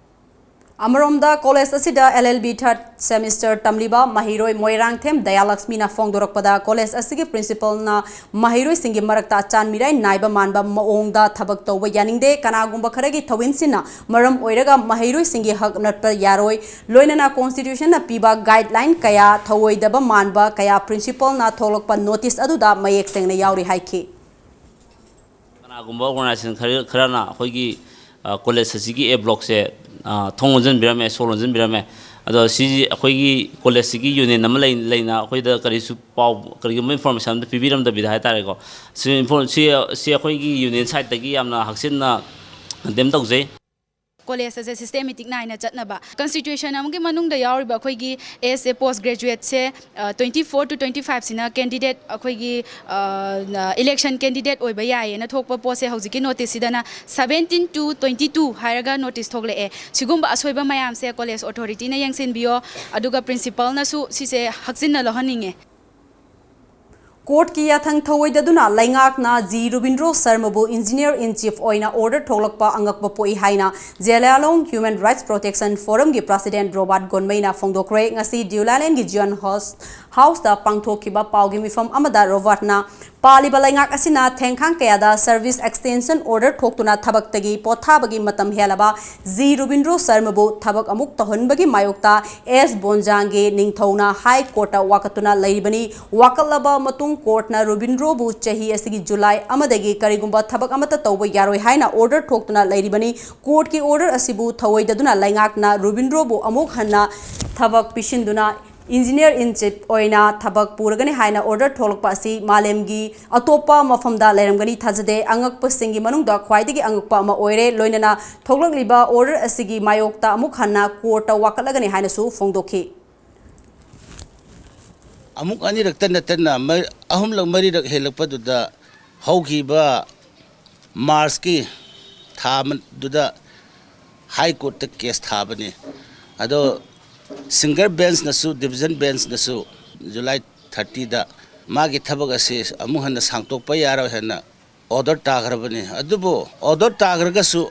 ꯑꯃꯔꯣꯝꯗ ꯀꯣꯂꯦꯖ ꯑꯁꯤꯗ ꯑꯦꯜ ꯑꯦꯜ ꯕꯤ ꯊꯥꯔꯠ ꯁꯦꯃꯤꯁꯇꯔ ꯇꯝꯂꯤꯕ ꯃꯍꯩꯔꯣꯏ ꯃꯣꯏꯔꯥꯡꯊꯦꯝ ꯗꯌꯥꯂꯛꯁꯃꯤꯅ ꯐꯣꯡꯗꯣꯔꯛꯄꯗ ꯀꯣꯂꯦꯖ ꯑꯁꯤꯒꯤ ꯄ꯭ꯔꯤꯟꯁꯤꯄꯜꯅ ꯃꯍꯩꯔꯣꯏꯁꯤꯡꯒꯤ ꯃꯔꯛꯇ ꯑꯆꯥꯟ ꯃꯤꯔꯥꯏ ꯅꯥꯏꯕ ꯃꯥꯟꯕ ꯃꯑꯣꯡꯗ ꯊꯕꯛ ꯇꯧꯕ ꯌꯥꯅꯤꯡꯗꯦ꯫ ꯀꯅꯥꯒꯨꯝꯕ ꯈꯔꯒꯤ ꯊꯧꯑꯣꯏꯟꯁꯤꯟꯅ ꯃꯔꯝ ꯑꯣꯏꯔꯒ ꯃꯍꯩꯔꯣꯏꯁꯤꯡꯒꯤ ꯍꯛ ꯅꯠꯄ ꯌꯥꯔꯣꯏ꯫ ꯂꯣꯏꯅꯅ ꯀꯣꯟꯁꯇꯤꯇ꯭ꯌꯨꯁꯟꯅ ꯄꯤꯕ ꯒꯥꯏꯗꯂꯥꯏꯟ ꯀꯌꯥ, ꯊꯧꯑꯣꯏꯗꯕ ꯃꯥꯟꯕ ꯀꯌꯥ ꯄ꯭ꯔꯤꯟꯁꯤꯄꯜꯅ ꯊꯣꯛꯂꯛꯄ ꯅꯣꯇꯤꯁ ꯑꯗꯨꯗ ꯃꯌꯦꯛ ꯁꯦꯡꯅ ꯌꯥꯎꯔꯤ ꯍꯥꯏꯈꯤ꯫ ꯀꯅꯥꯒꯨꯝꯕ ꯑꯣꯔꯒꯅꯥꯏꯖꯦꯁꯟ ꯈꯔ, ꯈꯔꯅ ꯑꯩꯈꯣꯏꯒꯤ, ꯑ, ꯀꯣꯂꯦꯖ ꯑꯁꯤꯒꯤ ꯑꯦ ꯕ꯭ꯂꯣꯛꯁꯦ, ꯑ, ꯊꯣꯡ ꯂꯣꯟꯁꯤꯟꯕꯤꯔꯝꯃꯦ, ꯁꯣ ꯂꯣꯟꯁꯤꯟꯕꯤꯔꯝꯃꯦ꯫ ꯑꯗꯣ ꯁꯤꯁꯤ ꯑꯩꯈꯣꯏꯒꯤ ꯀꯣꯂꯦꯖꯁꯤꯒꯤ ꯌꯨꯅꯤꯌꯟ ꯑꯃ ꯂꯩ-, ꯂꯩꯅ ꯑꯩꯈꯣꯏꯗ ꯀꯔꯤꯁꯨ ꯄꯥꯎ, ꯀꯔꯤꯒꯨꯝꯕ ꯏꯟꯐꯣꯔꯃꯦꯁꯟ ꯑꯝꯇ ꯄꯤꯕꯤꯔꯝꯗꯕꯤꯗ ꯍꯥꯏꯇꯥꯔꯦꯀꯣ꯫ ꯁꯤ ꯏꯟꯐꯣ-, ꯁꯤ, ꯁꯤ ꯑꯩꯈꯣꯏꯒꯤ ꯌꯨꯅꯤꯌꯟ ꯁꯥꯏꯠꯇꯒꯤ ꯌꯥꯝꯅ ꯍꯛꯆꯤꯟꯅ ꯀꯟꯗꯦꯝ ꯇꯧꯖꯩ꯫ ꯀꯣꯂꯦꯖ ꯑꯁꯦ ꯁꯤꯁꯇꯦꯃꯦꯇꯤꯛ ꯅꯥꯏꯅ ꯆꯠꯅꯕ꯫ ꯀꯟꯁꯇꯤꯇ꯭ꯌꯨꯁꯟ ꯑꯃꯒꯤ ꯃꯅꯨꯡꯗ ꯌꯥꯎꯔꯤꯕ ꯑꯩꯈꯣꯏꯒꯤ ꯑꯦꯁ ꯑꯦ ꯄꯣꯁ ꯒ꯭ꯔꯦꯖꯨꯋꯦꯠꯁꯦ, ꯇ꯭ꯋꯦꯟꯇꯤ ꯐꯣꯔ ꯇꯨ ꯇ꯭ꯋꯦꯟꯇꯤ ꯐꯥꯏꯚꯁꯤꯅ ꯀꯦꯟꯗꯤꯗꯦꯠ ꯑꯩꯈꯣꯏꯒꯤ ꯏꯂꯦꯛꯁꯟ ꯀꯦꯟꯗꯤꯗꯦꯠ ꯑꯣꯏꯕ ꯌꯥꯏꯌꯦꯅ ꯊꯣꯛꯄ ꯄꯣꯠꯁꯦ ꯍꯧꯖꯤꯛꯀꯤ ꯅꯣꯇꯤꯁꯁꯤꯗꯅ ꯁꯕꯦꯟꯇꯤꯟ ꯇꯨ ꯇ꯭ꯋꯦꯟꯇꯤ ꯇꯨ ꯍꯥꯏꯔꯒ ꯅꯣꯇꯤꯁ ꯊꯣꯛꯂꯛꯑꯦ꯫ ꯁꯤꯒꯨꯝꯕ ꯑꯁꯣꯏꯕ ꯃꯌꯥꯝꯁꯦ ꯀꯣꯂꯦꯖ ꯑꯣꯊꯣꯔꯤꯇꯤꯅ ꯌꯦꯡꯁꯤꯟꯕꯤꯌꯣ, ꯑꯗꯨꯒ ꯄ꯭ꯔꯤꯟꯁꯤꯄꯜꯅꯁꯨ ꯁꯤꯁꯦ ꯍꯛꯆꯤꯟꯅ ꯂꯧꯍꯟꯅꯤꯡꯉꯦ꯫ ꯀꯣꯔꯠꯀꯤ ꯌꯥꯊꯪ ꯊꯧꯑꯣꯏꯗꯗꯨꯅ ꯂꯩꯉꯥꯛꯅ ꯖꯤ ꯔꯨꯕꯤꯟꯗ꯭ꯔꯣ ꯁꯔꯃꯕꯨ ꯏꯟꯖꯤꯅꯤꯌꯔ ꯏꯟ ꯆꯤꯐ ꯑꯣꯏꯅ ꯑꯣꯔꯗꯔ ꯊꯣꯛꯂꯛꯄ ꯑꯉꯛꯄ ꯄꯣꯛꯏ ꯍꯥꯏꯅ ꯖꯦꯂꯤꯌꯥꯡꯂꯣꯡ ꯍ꯭ꯌꯨꯃꯦꯟ ꯔꯥꯏꯠꯁ ꯄ꯭ꯔꯣꯇꯦꯛꯁꯟ ꯐꯣꯔꯝꯒꯤ ꯄ꯭ꯔꯁꯤꯗꯦꯟꯠ ꯔꯣꯕꯥꯔꯠ ꯒꯣꯟꯃꯩꯅ ꯐꯣꯡꯗꯣꯛꯈ꯭ꯔꯦ꯫ ꯉꯁꯤ ꯗ꯭ꯌꯨꯂꯥꯂꯦꯟꯒꯤ ꯖꯤꯌꯣꯟ ꯍꯥꯎꯁ ꯍꯥꯎꯁꯇ ꯄꯥꯡꯊꯣꯛꯈꯤꯕ ꯄꯥꯎꯒꯤ ꯃꯤꯐꯝ ꯑꯃꯗ ꯔꯣꯕꯥꯔꯠꯅ ꯄꯥꯜꯂꯤꯕ ꯂꯩꯉꯥꯛ ꯑꯁꯤꯅ ꯊꯦꯡꯈꯥꯡ ꯀꯌꯥꯗ ꯁꯔꯚꯤꯁ ꯑꯦꯛꯁꯇꯦꯟꯁꯟ ꯑꯣꯔꯗꯔ ꯊꯣꯛꯇꯨꯅ ꯊꯕꯛꯇꯒꯤ ꯄꯣꯊꯥꯕꯒꯤ ꯃꯇꯝ ꯍꯦꯜꯂꯕ ꯖꯤ ꯔꯨꯕꯤꯟꯗ꯭ꯔꯣ ꯁꯔꯃꯕꯨ ꯊꯕꯛ ꯑꯃꯨꯛ ꯇꯧꯍꯟꯕꯒꯤ ꯃꯥꯌꯣꯛꯇ ꯑꯦꯁ ꯕꯣꯟꯖꯥꯡꯒꯤ ꯅꯤꯡꯊꯧꯅ ꯍꯥꯏ ꯀꯣꯔꯠꯇ ꯋꯥꯀꯠꯇꯨꯅ ꯂꯩꯔꯤꯕꯅꯤ꯫ ꯋꯥꯀꯠꯂꯕ ꯃꯇꯨꯡ ꯀꯣꯔꯠꯅ ꯔꯨꯕꯤꯟꯗ꯭ꯔꯣꯕꯨ ꯆꯍꯤ ꯑꯁꯤꯒꯤ ꯖꯨꯂꯥꯏ ꯑꯃꯗꯒꯤ ꯀꯔꯤꯒꯨꯝꯕ ꯊꯕꯛ ꯑꯃꯠꯇ ꯇꯧꯕ ꯌꯥꯔꯣꯏ ꯍꯥꯏꯅ ꯑꯣꯔꯗꯔ ꯊꯣꯛꯇꯨꯅ ꯂꯩꯔꯤꯕꯅꯤ꯫ ꯀꯣꯔꯠꯀꯤ ꯑꯣꯔꯗꯔ ꯑꯁꯤꯕꯨ ꯊꯧꯑꯣꯏꯗꯗꯨꯅ ꯂꯩꯉꯥꯛꯅ ꯔꯨꯕꯤꯟꯗ꯭ꯔꯣꯕꯨ ꯑꯃꯨꯛ ꯍꯟꯅ ꯊꯕꯛ ꯄꯤꯁꯤꯟꯗꯨꯅ ꯏꯟꯖꯤꯅꯤꯌꯔ ꯏꯟ ꯆꯤꯐ ꯑꯣꯏꯅ ꯊꯕꯛ ꯄꯨꯔꯒꯅꯤ ꯍꯥꯏꯅ ꯑꯣꯔꯗꯔ ꯊꯣꯛꯂꯛꯄ ꯑꯁꯤ ꯃꯥꯂꯦꯝꯒꯤ ꯑꯇꯣꯞꯄ ꯃꯐꯝꯗ ꯂꯩꯔꯝꯒꯅꯤ ꯊꯥꯖꯗꯦ꯫ ꯑꯉꯛꯄꯁꯤꯡꯒꯤ ꯃꯅꯨꯡꯗ ꯈ꯭ꯋꯥꯏꯗꯒꯤ ꯑꯉꯛꯄ ꯑꯃ ꯑꯣꯏꯔꯦ꯫ ꯂꯣꯏꯅꯅ ꯊꯣꯛꯂꯛꯂꯤꯕ ꯑꯣꯔꯗꯔ ꯑꯁꯤꯒꯤ ꯃꯥꯌꯣꯛꯇ ꯑꯃꯨꯛ ꯍꯟꯅ ꯀꯣꯔꯠꯇ ꯋꯥꯀꯠꯂꯒꯅꯤ ꯍꯥꯏꯅꯁꯨ ꯐꯣꯡꯗꯣꯛꯈꯤ꯫ ꯑꯃꯨꯛ ꯑꯅꯤꯔꯛꯇ ꯅꯠꯇꯅ ꯃ-, ꯑꯍꯨꯝꯂꯛ ꯃꯔꯤꯔꯛ ꯍꯦꯜꯂꯛꯄꯗꯨꯗ ꯍꯧꯈꯤꯕ ꯃꯥꯔꯆꯀꯤ ꯊꯥ ꯑꯃꯗꯨꯗ ꯍꯥꯏ ꯀꯣꯔꯠꯇ ꯀꯦꯁ ꯊꯥꯕꯅꯤ꯫ ꯑꯗꯣ ꯁꯤꯡꯒꯜ ꯕꯦꯟꯁꯅꯁꯨ, ꯗꯤꯕꯤꯖꯟ ꯕꯦꯟꯁꯅꯁꯨ ꯖꯨꯂꯥꯏ ꯊꯥꯔꯇꯤꯗ ꯃꯥꯒꯤ ꯊꯕꯛ ꯑꯁꯤ ꯑꯃꯨꯛ ꯍꯟꯅ ꯁꯥꯡꯗꯣꯛꯄ ꯌꯥꯔꯣꯏ ꯍꯥꯏꯅ ꯑꯣꯔꯗꯔ ꯇꯥꯈ꯭ꯔꯕꯅꯤ꯫ ꯑꯗꯨꯕꯨ ꯑꯣꯔꯗꯔ ꯇꯥꯈ꯭ꯔꯒꯁꯨ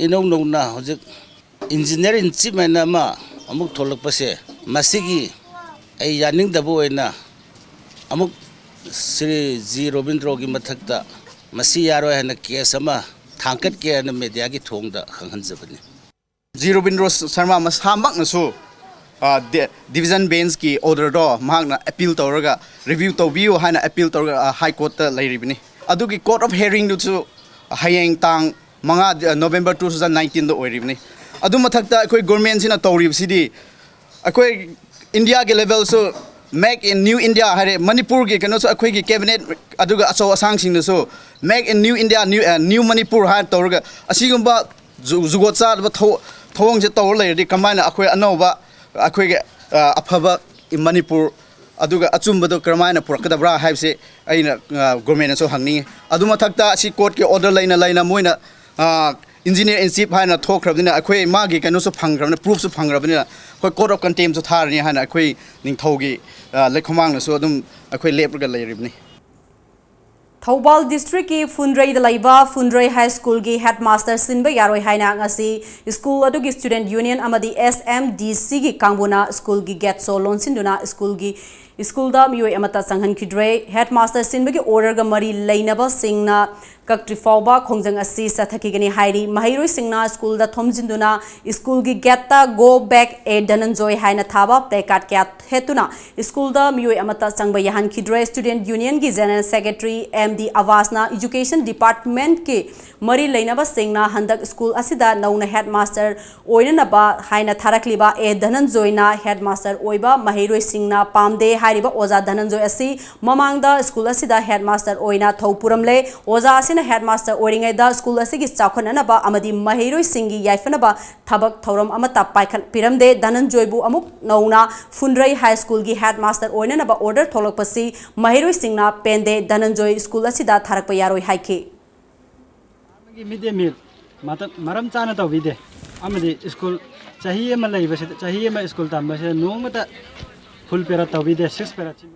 ꯏꯅꯧ ꯅꯧꯅ ꯍꯧꯖꯤꯛ ꯏꯟꯖꯤꯅꯤꯌꯔ ꯏꯟ ꯆꯤꯐ ꯍꯥꯏꯅ ꯑꯃ ꯑꯃꯨꯛ ꯊꯣꯛꯂꯛꯄꯁꯦ, ꯃꯁꯤꯒꯤ ꯑꯩ ꯌꯥꯅꯤꯡꯗꯕ ꯑꯣꯏꯅ ꯑꯃꯨꯛ ꯁ꯭ꯔꯤ ꯖꯤ ꯔꯣꯕꯤꯟꯗ꯭ꯔꯣꯒꯤ ꯃꯊꯛꯇ ꯃꯁꯤ ꯌꯥꯔꯣꯏ ꯍꯥꯏꯅ ꯀꯦꯁ ꯑꯃ ꯊꯥꯡꯒꯠꯀꯦ ꯍꯥꯏꯅ ꯃꯦꯗꯤꯌꯥꯒꯤ ꯊꯣꯡꯗ ꯈꯪꯍꯟꯖꯕꯅꯤ꯫ ꯖꯤ ꯔꯣꯕꯤꯟꯗ꯭ꯔꯣ ꯁꯔꯃ ꯃꯁꯥꯃꯛꯅꯁꯨ, ꯑ, ꯗꯤ-, ꯗꯤꯕꯤꯖꯟ ꯕꯦꯟꯁꯀꯤ ꯑꯣꯔꯗꯔꯗꯣ ꯃꯍꯥꯛꯅ ꯑꯦꯄꯤꯜ ꯇꯧꯔꯒ, ꯔꯤꯚ꯭ꯌꯨ ꯇꯧꯕꯤꯌꯨ ꯍꯥꯏꯅ ꯑꯦꯄꯤꯜ ꯇꯧꯔꯒ, ꯑ, ꯍꯥꯏ ꯀꯣꯔꯠꯇ ꯂꯩꯔꯤꯕꯅꯤ꯫ ꯑꯗꯨꯒꯤ ꯀꯣꯔꯠ ꯑꯣꯐ ꯍꯤꯌꯥꯔꯤꯡꯗꯨꯁꯨ ꯍꯌꯦꯡ ꯇꯥꯡ ꯃꯉꯥ, ꯑ, ꯅꯣꯕꯦꯝꯕꯔ ꯇꯨ ꯊꯥꯎꯖꯟ ꯅꯥꯏꯟꯇꯤꯟꯗ ꯑꯣꯏꯔꯤꯕꯅꯤ꯫ ꯑꯗꯨ ꯃꯊꯛꯇ ꯑꯩꯈꯣꯏ ꯒꯣꯔꯃꯦꯟꯁꯤꯅ ꯇꯧꯔꯤꯕꯁꯤꯗꯤ, ꯑꯩꯈꯣꯏ ꯏꯟꯗꯤꯌꯥꯒꯤ ꯂꯦꯚꯦꯜꯁꯨ Make in New India ꯍꯥꯏꯔꯦ, ꯃꯅꯤꯄꯨꯔꯒꯤ ꯀꯩꯅꯣꯁꯨ ꯑꯩꯈꯣꯏꯒꯤ ꯀꯦꯕꯤꯅꯦꯠ ꯑꯗꯨꯒ ꯑꯆꯧ ꯑꯁꯥꯡꯁꯤꯡꯅꯁꯨ Make in New India, New, ꯑ, New Manipur ꯍꯥꯏꯅ ꯇꯧꯔꯒ ꯑꯁꯤꯒꯨꯝꯕ ꯖꯨ- ꯖꯨꯒꯣꯠ ꯆꯥꯗꯕ ꯊꯧ- ꯊꯧꯑꯣꯡꯁꯦ ꯇꯧꯔ ꯂꯩꯔꯗꯤ ꯀꯃꯥꯏꯅ ꯑꯩꯈꯣꯏ ꯑꯅꯧꯕ, ꯑꯩꯈꯣꯏꯒꯤ ꯑ, ꯑꯐꯕ ꯃꯅꯤꯄꯨꯔ, ꯑꯗꯨꯒ ꯑꯆꯨꯝꯕꯗꯣ ꯀꯔꯝꯍꯥꯏꯅ ꯄꯨꯔꯛꯀꯗꯕ꯭ꯔꯥ ꯍꯥꯏꯕꯁꯦ ꯑꯩꯅ ꯒꯣꯔꯃꯦꯟꯅꯁꯨ ꯍꯪꯅꯤꯡꯉꯤ꯫ ꯑꯗꯨ ꯃꯊꯛꯇ ꯑꯁꯤ ꯀꯣꯔꯠꯀꯤ ꯑꯣꯔꯗꯔ ꯂꯩꯅ ꯂꯩꯅ ꯃꯣꯏꯅ ꯏꯟꯖꯤꯅꯤꯌꯔ ꯏꯟ ꯆꯤꯐ ꯍꯥꯏꯅ ꯊꯣꯛꯈ꯭ꯔꯕꯅꯤꯅ, ꯑꯩꯈꯣꯏ ꯃꯥꯒꯤ ꯀꯩꯅꯣꯁꯨ ꯐꯪꯈ꯭ꯔꯕꯅꯤꯅ, ꯑꯩꯈꯣꯏ ꯀꯣꯔꯠ ꯑꯣꯐ ꯀꯟꯇꯦꯝꯁꯨ ꯊꯥꯔꯅꯤ ꯍꯥꯏꯅ ꯑꯩꯈꯣꯏ ꯅꯤꯡꯊꯧꯒꯤ ꯑ, ꯂꯩꯈꯣꯃꯥꯡꯅꯁꯨ ꯑꯗꯨꯝ ꯑꯩꯈꯣꯏ ꯂꯦꯞꯂꯒ ꯂꯩꯔꯤꯕꯅꯤ꯫ ꯊꯧꯕꯥꯜ ꯗꯤꯁꯇ꯭ꯔꯤꯛꯀꯤ ꯐꯨꯟꯗ꯭ꯔꯩꯗ ꯂꯩꯕ ꯐꯨꯟꯗ꯭ꯔꯩ ꯍꯥꯏ ꯁ꯭ꯀꯨꯜꯒꯤ ꯍꯦꯗꯃꯥꯁꯇꯔ ꯁꯤꯟꯕ ꯌꯥꯔꯣꯏ ꯍꯥꯏꯅ ꯉꯁꯤ ꯁ꯭ꯀꯨꯜ ꯑꯗꯨꯒꯤ ꯁ꯭ꯇꯨꯗꯦꯟꯠ ꯌꯨꯅꯤꯌꯟ ꯑꯃꯗꯤ ꯑꯦꯁ ꯑꯦꯝ ꯗꯤ ꯁꯤꯒꯤ ꯀꯥꯡꯕꯨꯅ ꯁ꯭ꯀꯨꯜꯒꯤ ꯒꯦꯠ ꯁꯣ ꯂꯣꯟꯁꯤꯟꯗꯨꯅ ꯁ꯭ꯀꯨꯜꯒꯤ, ꯁ꯭ꯀꯨꯜꯗ ꯃꯤꯑꯣꯏ ꯑꯃꯠꯇ ꯆꯪꯍꯟꯈꯤꯗ꯭ꯔꯦ꯫ ꯍꯦꯗꯃꯥꯁꯇꯔ ꯁꯤꯟꯕꯒꯤ ꯑꯣꯔꯗꯔꯒ ꯃꯔꯤ ꯂꯩꯅꯕꯁꯤꯡꯅ ꯀꯛꯇ꯭ꯔꯤ ꯐꯥꯎꯕ ꯈꯣꯡꯖꯪ ꯑꯁꯤ ꯆꯠꯊꯈꯤꯒꯅꯤ ꯍꯥꯏꯔꯤ꯫ ꯃꯍꯩꯔꯣꯏꯁꯤꯡꯅ ꯁ꯭ꯀꯨꯜꯗ ꯊꯣꯝꯖꯤꯟꯗꯨꯅ ꯁ꯭ꯀꯨꯜꯒꯤ ꯒꯦꯠꯇ "Go back, A Dhananjoy" ꯍꯥꯏꯅ ꯊꯥꯕ ꯄ꯭ꯂꯦꯀꯥꯔꯗ ꯀꯌꯥ ꯊꯦꯠꯇꯨꯅ ꯁ꯭ꯀꯨꯜꯗ ꯃꯤꯑꯣꯏ ꯑꯃꯠꯇ ꯆꯪꯕ ꯌꯥꯍꯟꯈꯤꯗ꯭ꯔꯦ꯫ ꯁ꯭ꯇꯨꯗꯦꯟꯠ ꯌꯨꯅꯤꯌꯟꯒꯤ ꯖꯦꯅꯔꯦꯜ ꯁꯦꯀ꯭ꯔꯦꯇꯔꯤ ꯑꯦꯝ ꯗꯤ ꯑꯕꯥꯁꯅ ꯏꯖꯨꯀꯦꯁꯟ ꯗꯤꯄꯥꯔꯠꯃꯦꯟꯠꯀꯤ ꯃꯔꯤ ꯂꯩꯅꯕꯁꯤꯡꯅ ꯍꯟꯗꯛ ꯁ꯭ꯀꯨꯜ ꯑꯁꯤꯗ ꯅꯧꯅ ꯍꯦꯗꯃꯥꯁꯇꯔ ꯑꯣꯏꯅꯅꯕ ꯍꯥꯏꯅ ꯊꯥꯔꯛꯂꯤꯕ "A Dhananjoy"ꯅ ꯍꯦꯗꯃꯥꯁꯇꯔ ꯑꯣꯏꯕ ꯃꯍꯩꯔꯣꯏꯁꯤꯡꯅ ꯄꯥꯝꯗꯦ ꯍꯥꯏꯔꯤꯕ ꯑꯣꯖꯥ ꯙꯅꯟꯖꯣꯏ ꯑꯁꯤ ꯃꯃꯥꯡꯗ ꯁ꯭ꯀꯨꯜ ꯑꯁꯤꯗ ꯍꯦꯗꯃꯥꯁꯇꯔ ꯑꯣꯏꯅ ꯊꯧ ꯄꯨꯔꯝꯂꯦ꯫ ꯑꯣꯖꯥ ꯑꯁꯤꯅ ꯍꯦꯗꯃꯥꯁꯇꯔ ꯑꯣꯏꯔꯤꯉꯩꯗ ꯁ꯭ꯀꯨꯜ ꯑꯁꯤꯒꯤ ꯆꯥꯎꯈꯠꯅꯅꯕ ꯑꯃꯗꯤ ꯃꯍꯩꯔꯣꯏꯁꯤꯡꯒꯤ ꯌꯥꯏꯐꯅꯕ ꯊꯕꯛ ꯊꯧꯔꯝ ꯑꯃꯠꯇ ꯄꯥꯏꯈꯠꯄꯤꯔꯝꯗꯦ꯫ ꯙꯅꯟꯖꯣꯏꯕꯨ ꯑꯃꯨꯛ ꯅꯧꯅ ꯐꯨꯟꯗ꯭ꯔꯩ ꯍꯥꯏ ꯁ꯭ꯀꯨꯜꯒꯤ ꯍꯦꯗꯃꯥꯁꯇꯔ ꯑꯣꯏꯅꯅꯕ ꯑꯣꯔꯗꯔ ꯊꯣꯛꯂꯛꯄꯁꯤ ꯃꯍꯩꯔꯣꯏꯁꯤꯡꯅ ꯄꯦꯟꯗꯦ, ꯙꯅꯟꯖꯣꯏ ꯁ꯭ꯀꯨꯜ ꯑꯁꯤꯗ ꯊꯥꯔꯛꯄ ꯌꯥꯔꯣꯏ ꯍꯥꯏꯈꯤ꯫ ꯑꯃꯒꯤ ꯃꯤꯠ ꯗꯦ ꯃꯤꯜ ꯃꯇꯝ ꯃꯔꯝ ꯆꯥꯅ ꯇꯧꯕꯤꯗꯦ, ꯑꯃꯗꯤ ꯁ꯭ꯀꯨꯜ ꯆꯍꯤ ꯑꯃ ꯂꯩꯕꯁꯤꯗ, ꯆꯍꯤ ꯑꯃ ꯁ꯭ꯀꯨꯜ ꯇꯝꯕꯁꯤꯗ ꯅꯣꯡꯃꯇ ꯐꯨꯜ ꯄꯦꯔꯠ ꯇꯧꯕꯤꯗꯦ, ꯁꯤꯛꯁ ꯄꯦꯔꯠꯁꯤ꯫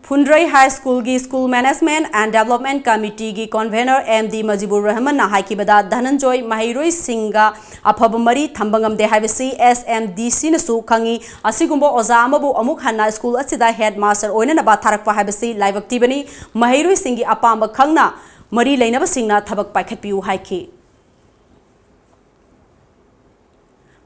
ꯐꯨꯟꯗ꯭ꯔꯩ ꯍꯥꯏ ꯁ꯭ꯀꯨꯜꯒꯤ ꯁ꯭ꯀꯨꯜ ꯃꯦꯅꯦꯖꯃꯦꯟꯠ ꯑꯦꯟ ꯗꯦꯕꯂꯞꯃꯦꯟꯠ ꯀꯃꯤꯇꯤꯒꯤ ꯀꯟꯚꯦꯅꯔ ꯑꯦꯝ ꯗꯤ ꯃꯖꯤꯕꯨꯔ ꯔꯍꯃꯟꯅ ꯍꯥꯏꯈꯤꯕꯗ, ꯙꯅꯟꯖꯣꯏ ꯃꯍꯩꯔꯣꯏꯁꯤꯡꯒ ꯑꯐꯕ ꯃꯔꯤ ꯊꯝꯕ ꯉꯝꯗꯦ ꯍꯥꯏꯕꯁꯤ ꯑꯦꯁ ꯑꯦꯝ ꯗꯤ ꯁꯤꯅꯁꯨ ꯈꯪꯏ꯫ ꯑꯁꯤꯒꯨꯝꯕ ꯑꯣꯖꯥ ꯑꯃꯕꯨ ꯑꯃꯨꯛ ꯍꯟꯅ ꯁ꯭ꯀꯨꯜ ꯑꯁꯤꯗ ꯍꯦꯗꯃꯥꯁꯇꯔ ꯑꯣꯏꯅꯅꯕ ꯊꯥꯔꯛꯄ ꯍꯥꯏꯕꯁꯤ ꯂꯥꯏꯕꯛ ꯊꯤꯕꯅꯤ꯫ ꯃꯍꯩꯔꯣꯏꯁꯤꯡꯒꯤ ꯑꯄꯥꯝꯕ ꯈꯪꯅ ꯃꯔꯤ ꯂꯩꯅꯕꯁꯤꯡꯅ ꯊꯕꯛ ꯄꯥꯏꯈꯠꯄꯤꯌꯨ ꯍꯥꯏꯈꯤ꯫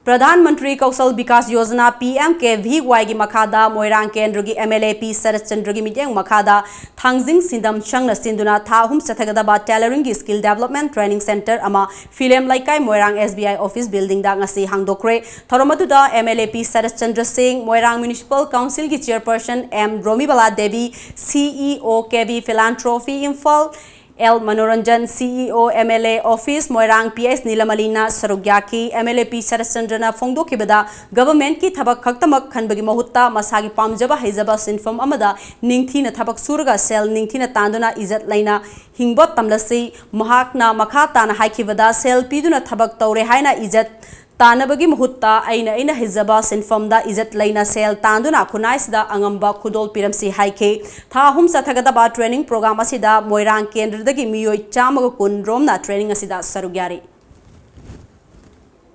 ꯄ꯭ꯔꯙꯥꯟ ꯃꯟꯇ꯭ꯔꯤ ꯀꯧꯁꯜ ꯕꯤꯀꯥꯁ ꯌꯣꯖꯅꯥ, ꯄꯤ ꯑꯦꯝ ꯀꯦ ꯚꯤ ꯋꯥꯏꯒꯤ ꯃꯈꯥꯗ ꯃꯣꯏꯔꯥꯡ ꯀꯦꯟꯗ꯭ꯔꯒꯤ ꯑꯦꯝ ꯑꯦꯜ ꯑꯦ ꯄꯤ ꯁꯔꯠ ꯆꯟꯗ꯭ꯔꯒꯤ ꯃꯤꯠꯌꯦꯡ ꯃꯈꯥꯗ ꯊꯥꯡꯖꯤꯡ ꯁꯤꯟꯗꯝ ꯁꯪꯅ ꯁꯤꯟꯗꯨꯅ ꯊꯥ ꯑꯍꯨꯝ ꯆꯠꯊꯒꯗꯕ ꯇꯦꯂꯔꯤꯡꯒꯤ ꯁ꯭ꯀꯤꯜ ꯗꯦꯕꯂꯞꯃꯦꯟꯠ ꯇ꯭ꯔꯦꯅꯤꯡ ꯁꯦꯟꯇꯔ ꯑꯃ ꯐꯤꯂꯦꯝ ꯂꯩꯀꯥꯏ ꯃꯣꯏꯔꯥꯡ ꯑꯦꯁ ꯕꯤ ꯑꯥꯏ ꯑꯣꯐꯤꯁ ꯕꯤꯜꯗꯤꯡꯗ ꯉꯁꯤ ꯍꯥꯡꯗꯣꯛꯈ꯭ꯔꯦ꯫ ꯊꯧꯔꯝ ꯑꯗꯨꯗ ꯑꯦꯝ ꯑꯦꯜ ꯑꯦ ꯄꯤ ꯁꯔꯠ ꯆꯟꯗ꯭ꯔ ꯁꯤꯡ, ꯃꯣꯏꯔꯥꯡ ꯃ꯭ꯌꯨꯅꯤꯁꯤꯄꯥꯜ ꯀꯥꯎꯟꯁꯤꯜꯒꯤ ꯆꯤꯌꯔꯄꯔꯁꯟ M ꯔꯣꯃꯤꯕꯂꯥ Devi, C E O K B philanthropy Imphal, L Manoranjan, C E O, M L A office Moirang, P H ꯅꯤꯂꯃꯂꯤꯅ ꯁꯔꯨꯛ ꯌꯥꯈꯤ꯫ ꯑꯦꯝ ꯑꯦꯜ ꯑꯦ ꯄꯤ ꯁꯔꯠꯆꯟꯗ꯭ꯔꯅ ꯐꯣꯡꯗꯣꯛꯈꯤꯕꯗ, ꯒꯚꯔꯟꯃꯦꯟꯠꯀꯤ ꯊꯕꯛ ꯈꯛꯇꯃꯛ ꯈꯟꯕꯒꯤ ꯃꯍꯨꯠꯇ ꯃꯁꯥꯒꯤ ꯄꯥꯝꯖꯕ ꯍꯩꯖꯕ ꯁꯤꯟꯐꯝ ꯑꯃꯗ ꯅꯤꯡꯊꯤꯅ ꯊꯕꯛ ꯁꯨꯔꯒ ꯁꯦꯜ ꯅꯤꯡꯊꯤꯅ ꯇꯥꯟꯗꯨꯅ ꯏꯖꯠ ꯂꯩꯅ ꯍꯤꯡꯕ ꯇꯝꯂꯁꯤ꯫ ꯃꯍꯥꯛꯅ ꯃꯈꯥ ꯇꯥꯅ ꯍꯥꯏꯈꯤꯕꯗ, ꯁꯦꯜ ꯄꯤꯗꯨꯅ ꯊꯕꯛ ꯇꯧꯔꯦ ꯍꯥꯏꯅ ꯏꯖꯠ ꯇꯥꯟꯅꯕꯒꯤ ꯃꯍꯨꯠꯇ ꯑꯩꯅ ꯑꯩꯅ ꯍꯩꯖꯕ ꯁꯤꯟꯐꯝꯗ ꯏꯖꯠ ꯂꯩꯅ ꯁꯦꯜ ꯇꯥꯟꯗꯨꯅ ꯈꯨꯟꯅꯥꯏꯁꯤꯗ ꯑꯉꯝꯕ ꯈꯨꯗꯣꯜ ꯄꯤꯔꯝꯁꯤ ꯍꯥꯏꯈꯤ꯫ ꯊꯥ ꯑꯍꯨꯝ ꯆꯠꯊꯒꯗꯕ training program ꯑꯁꯤꯗ ꯃꯣꯏꯔꯥꯡ ꯀꯦꯟꯗ꯭ꯔꯗꯒꯤ ꯃꯤꯑꯣꯏ ꯆꯥꯝꯃꯒ ꯀꯨꯟ ꯔꯣꯝꯅ training ꯑꯁꯤꯗ ꯁꯔꯨꯛ ꯌꯥꯔꯤ꯫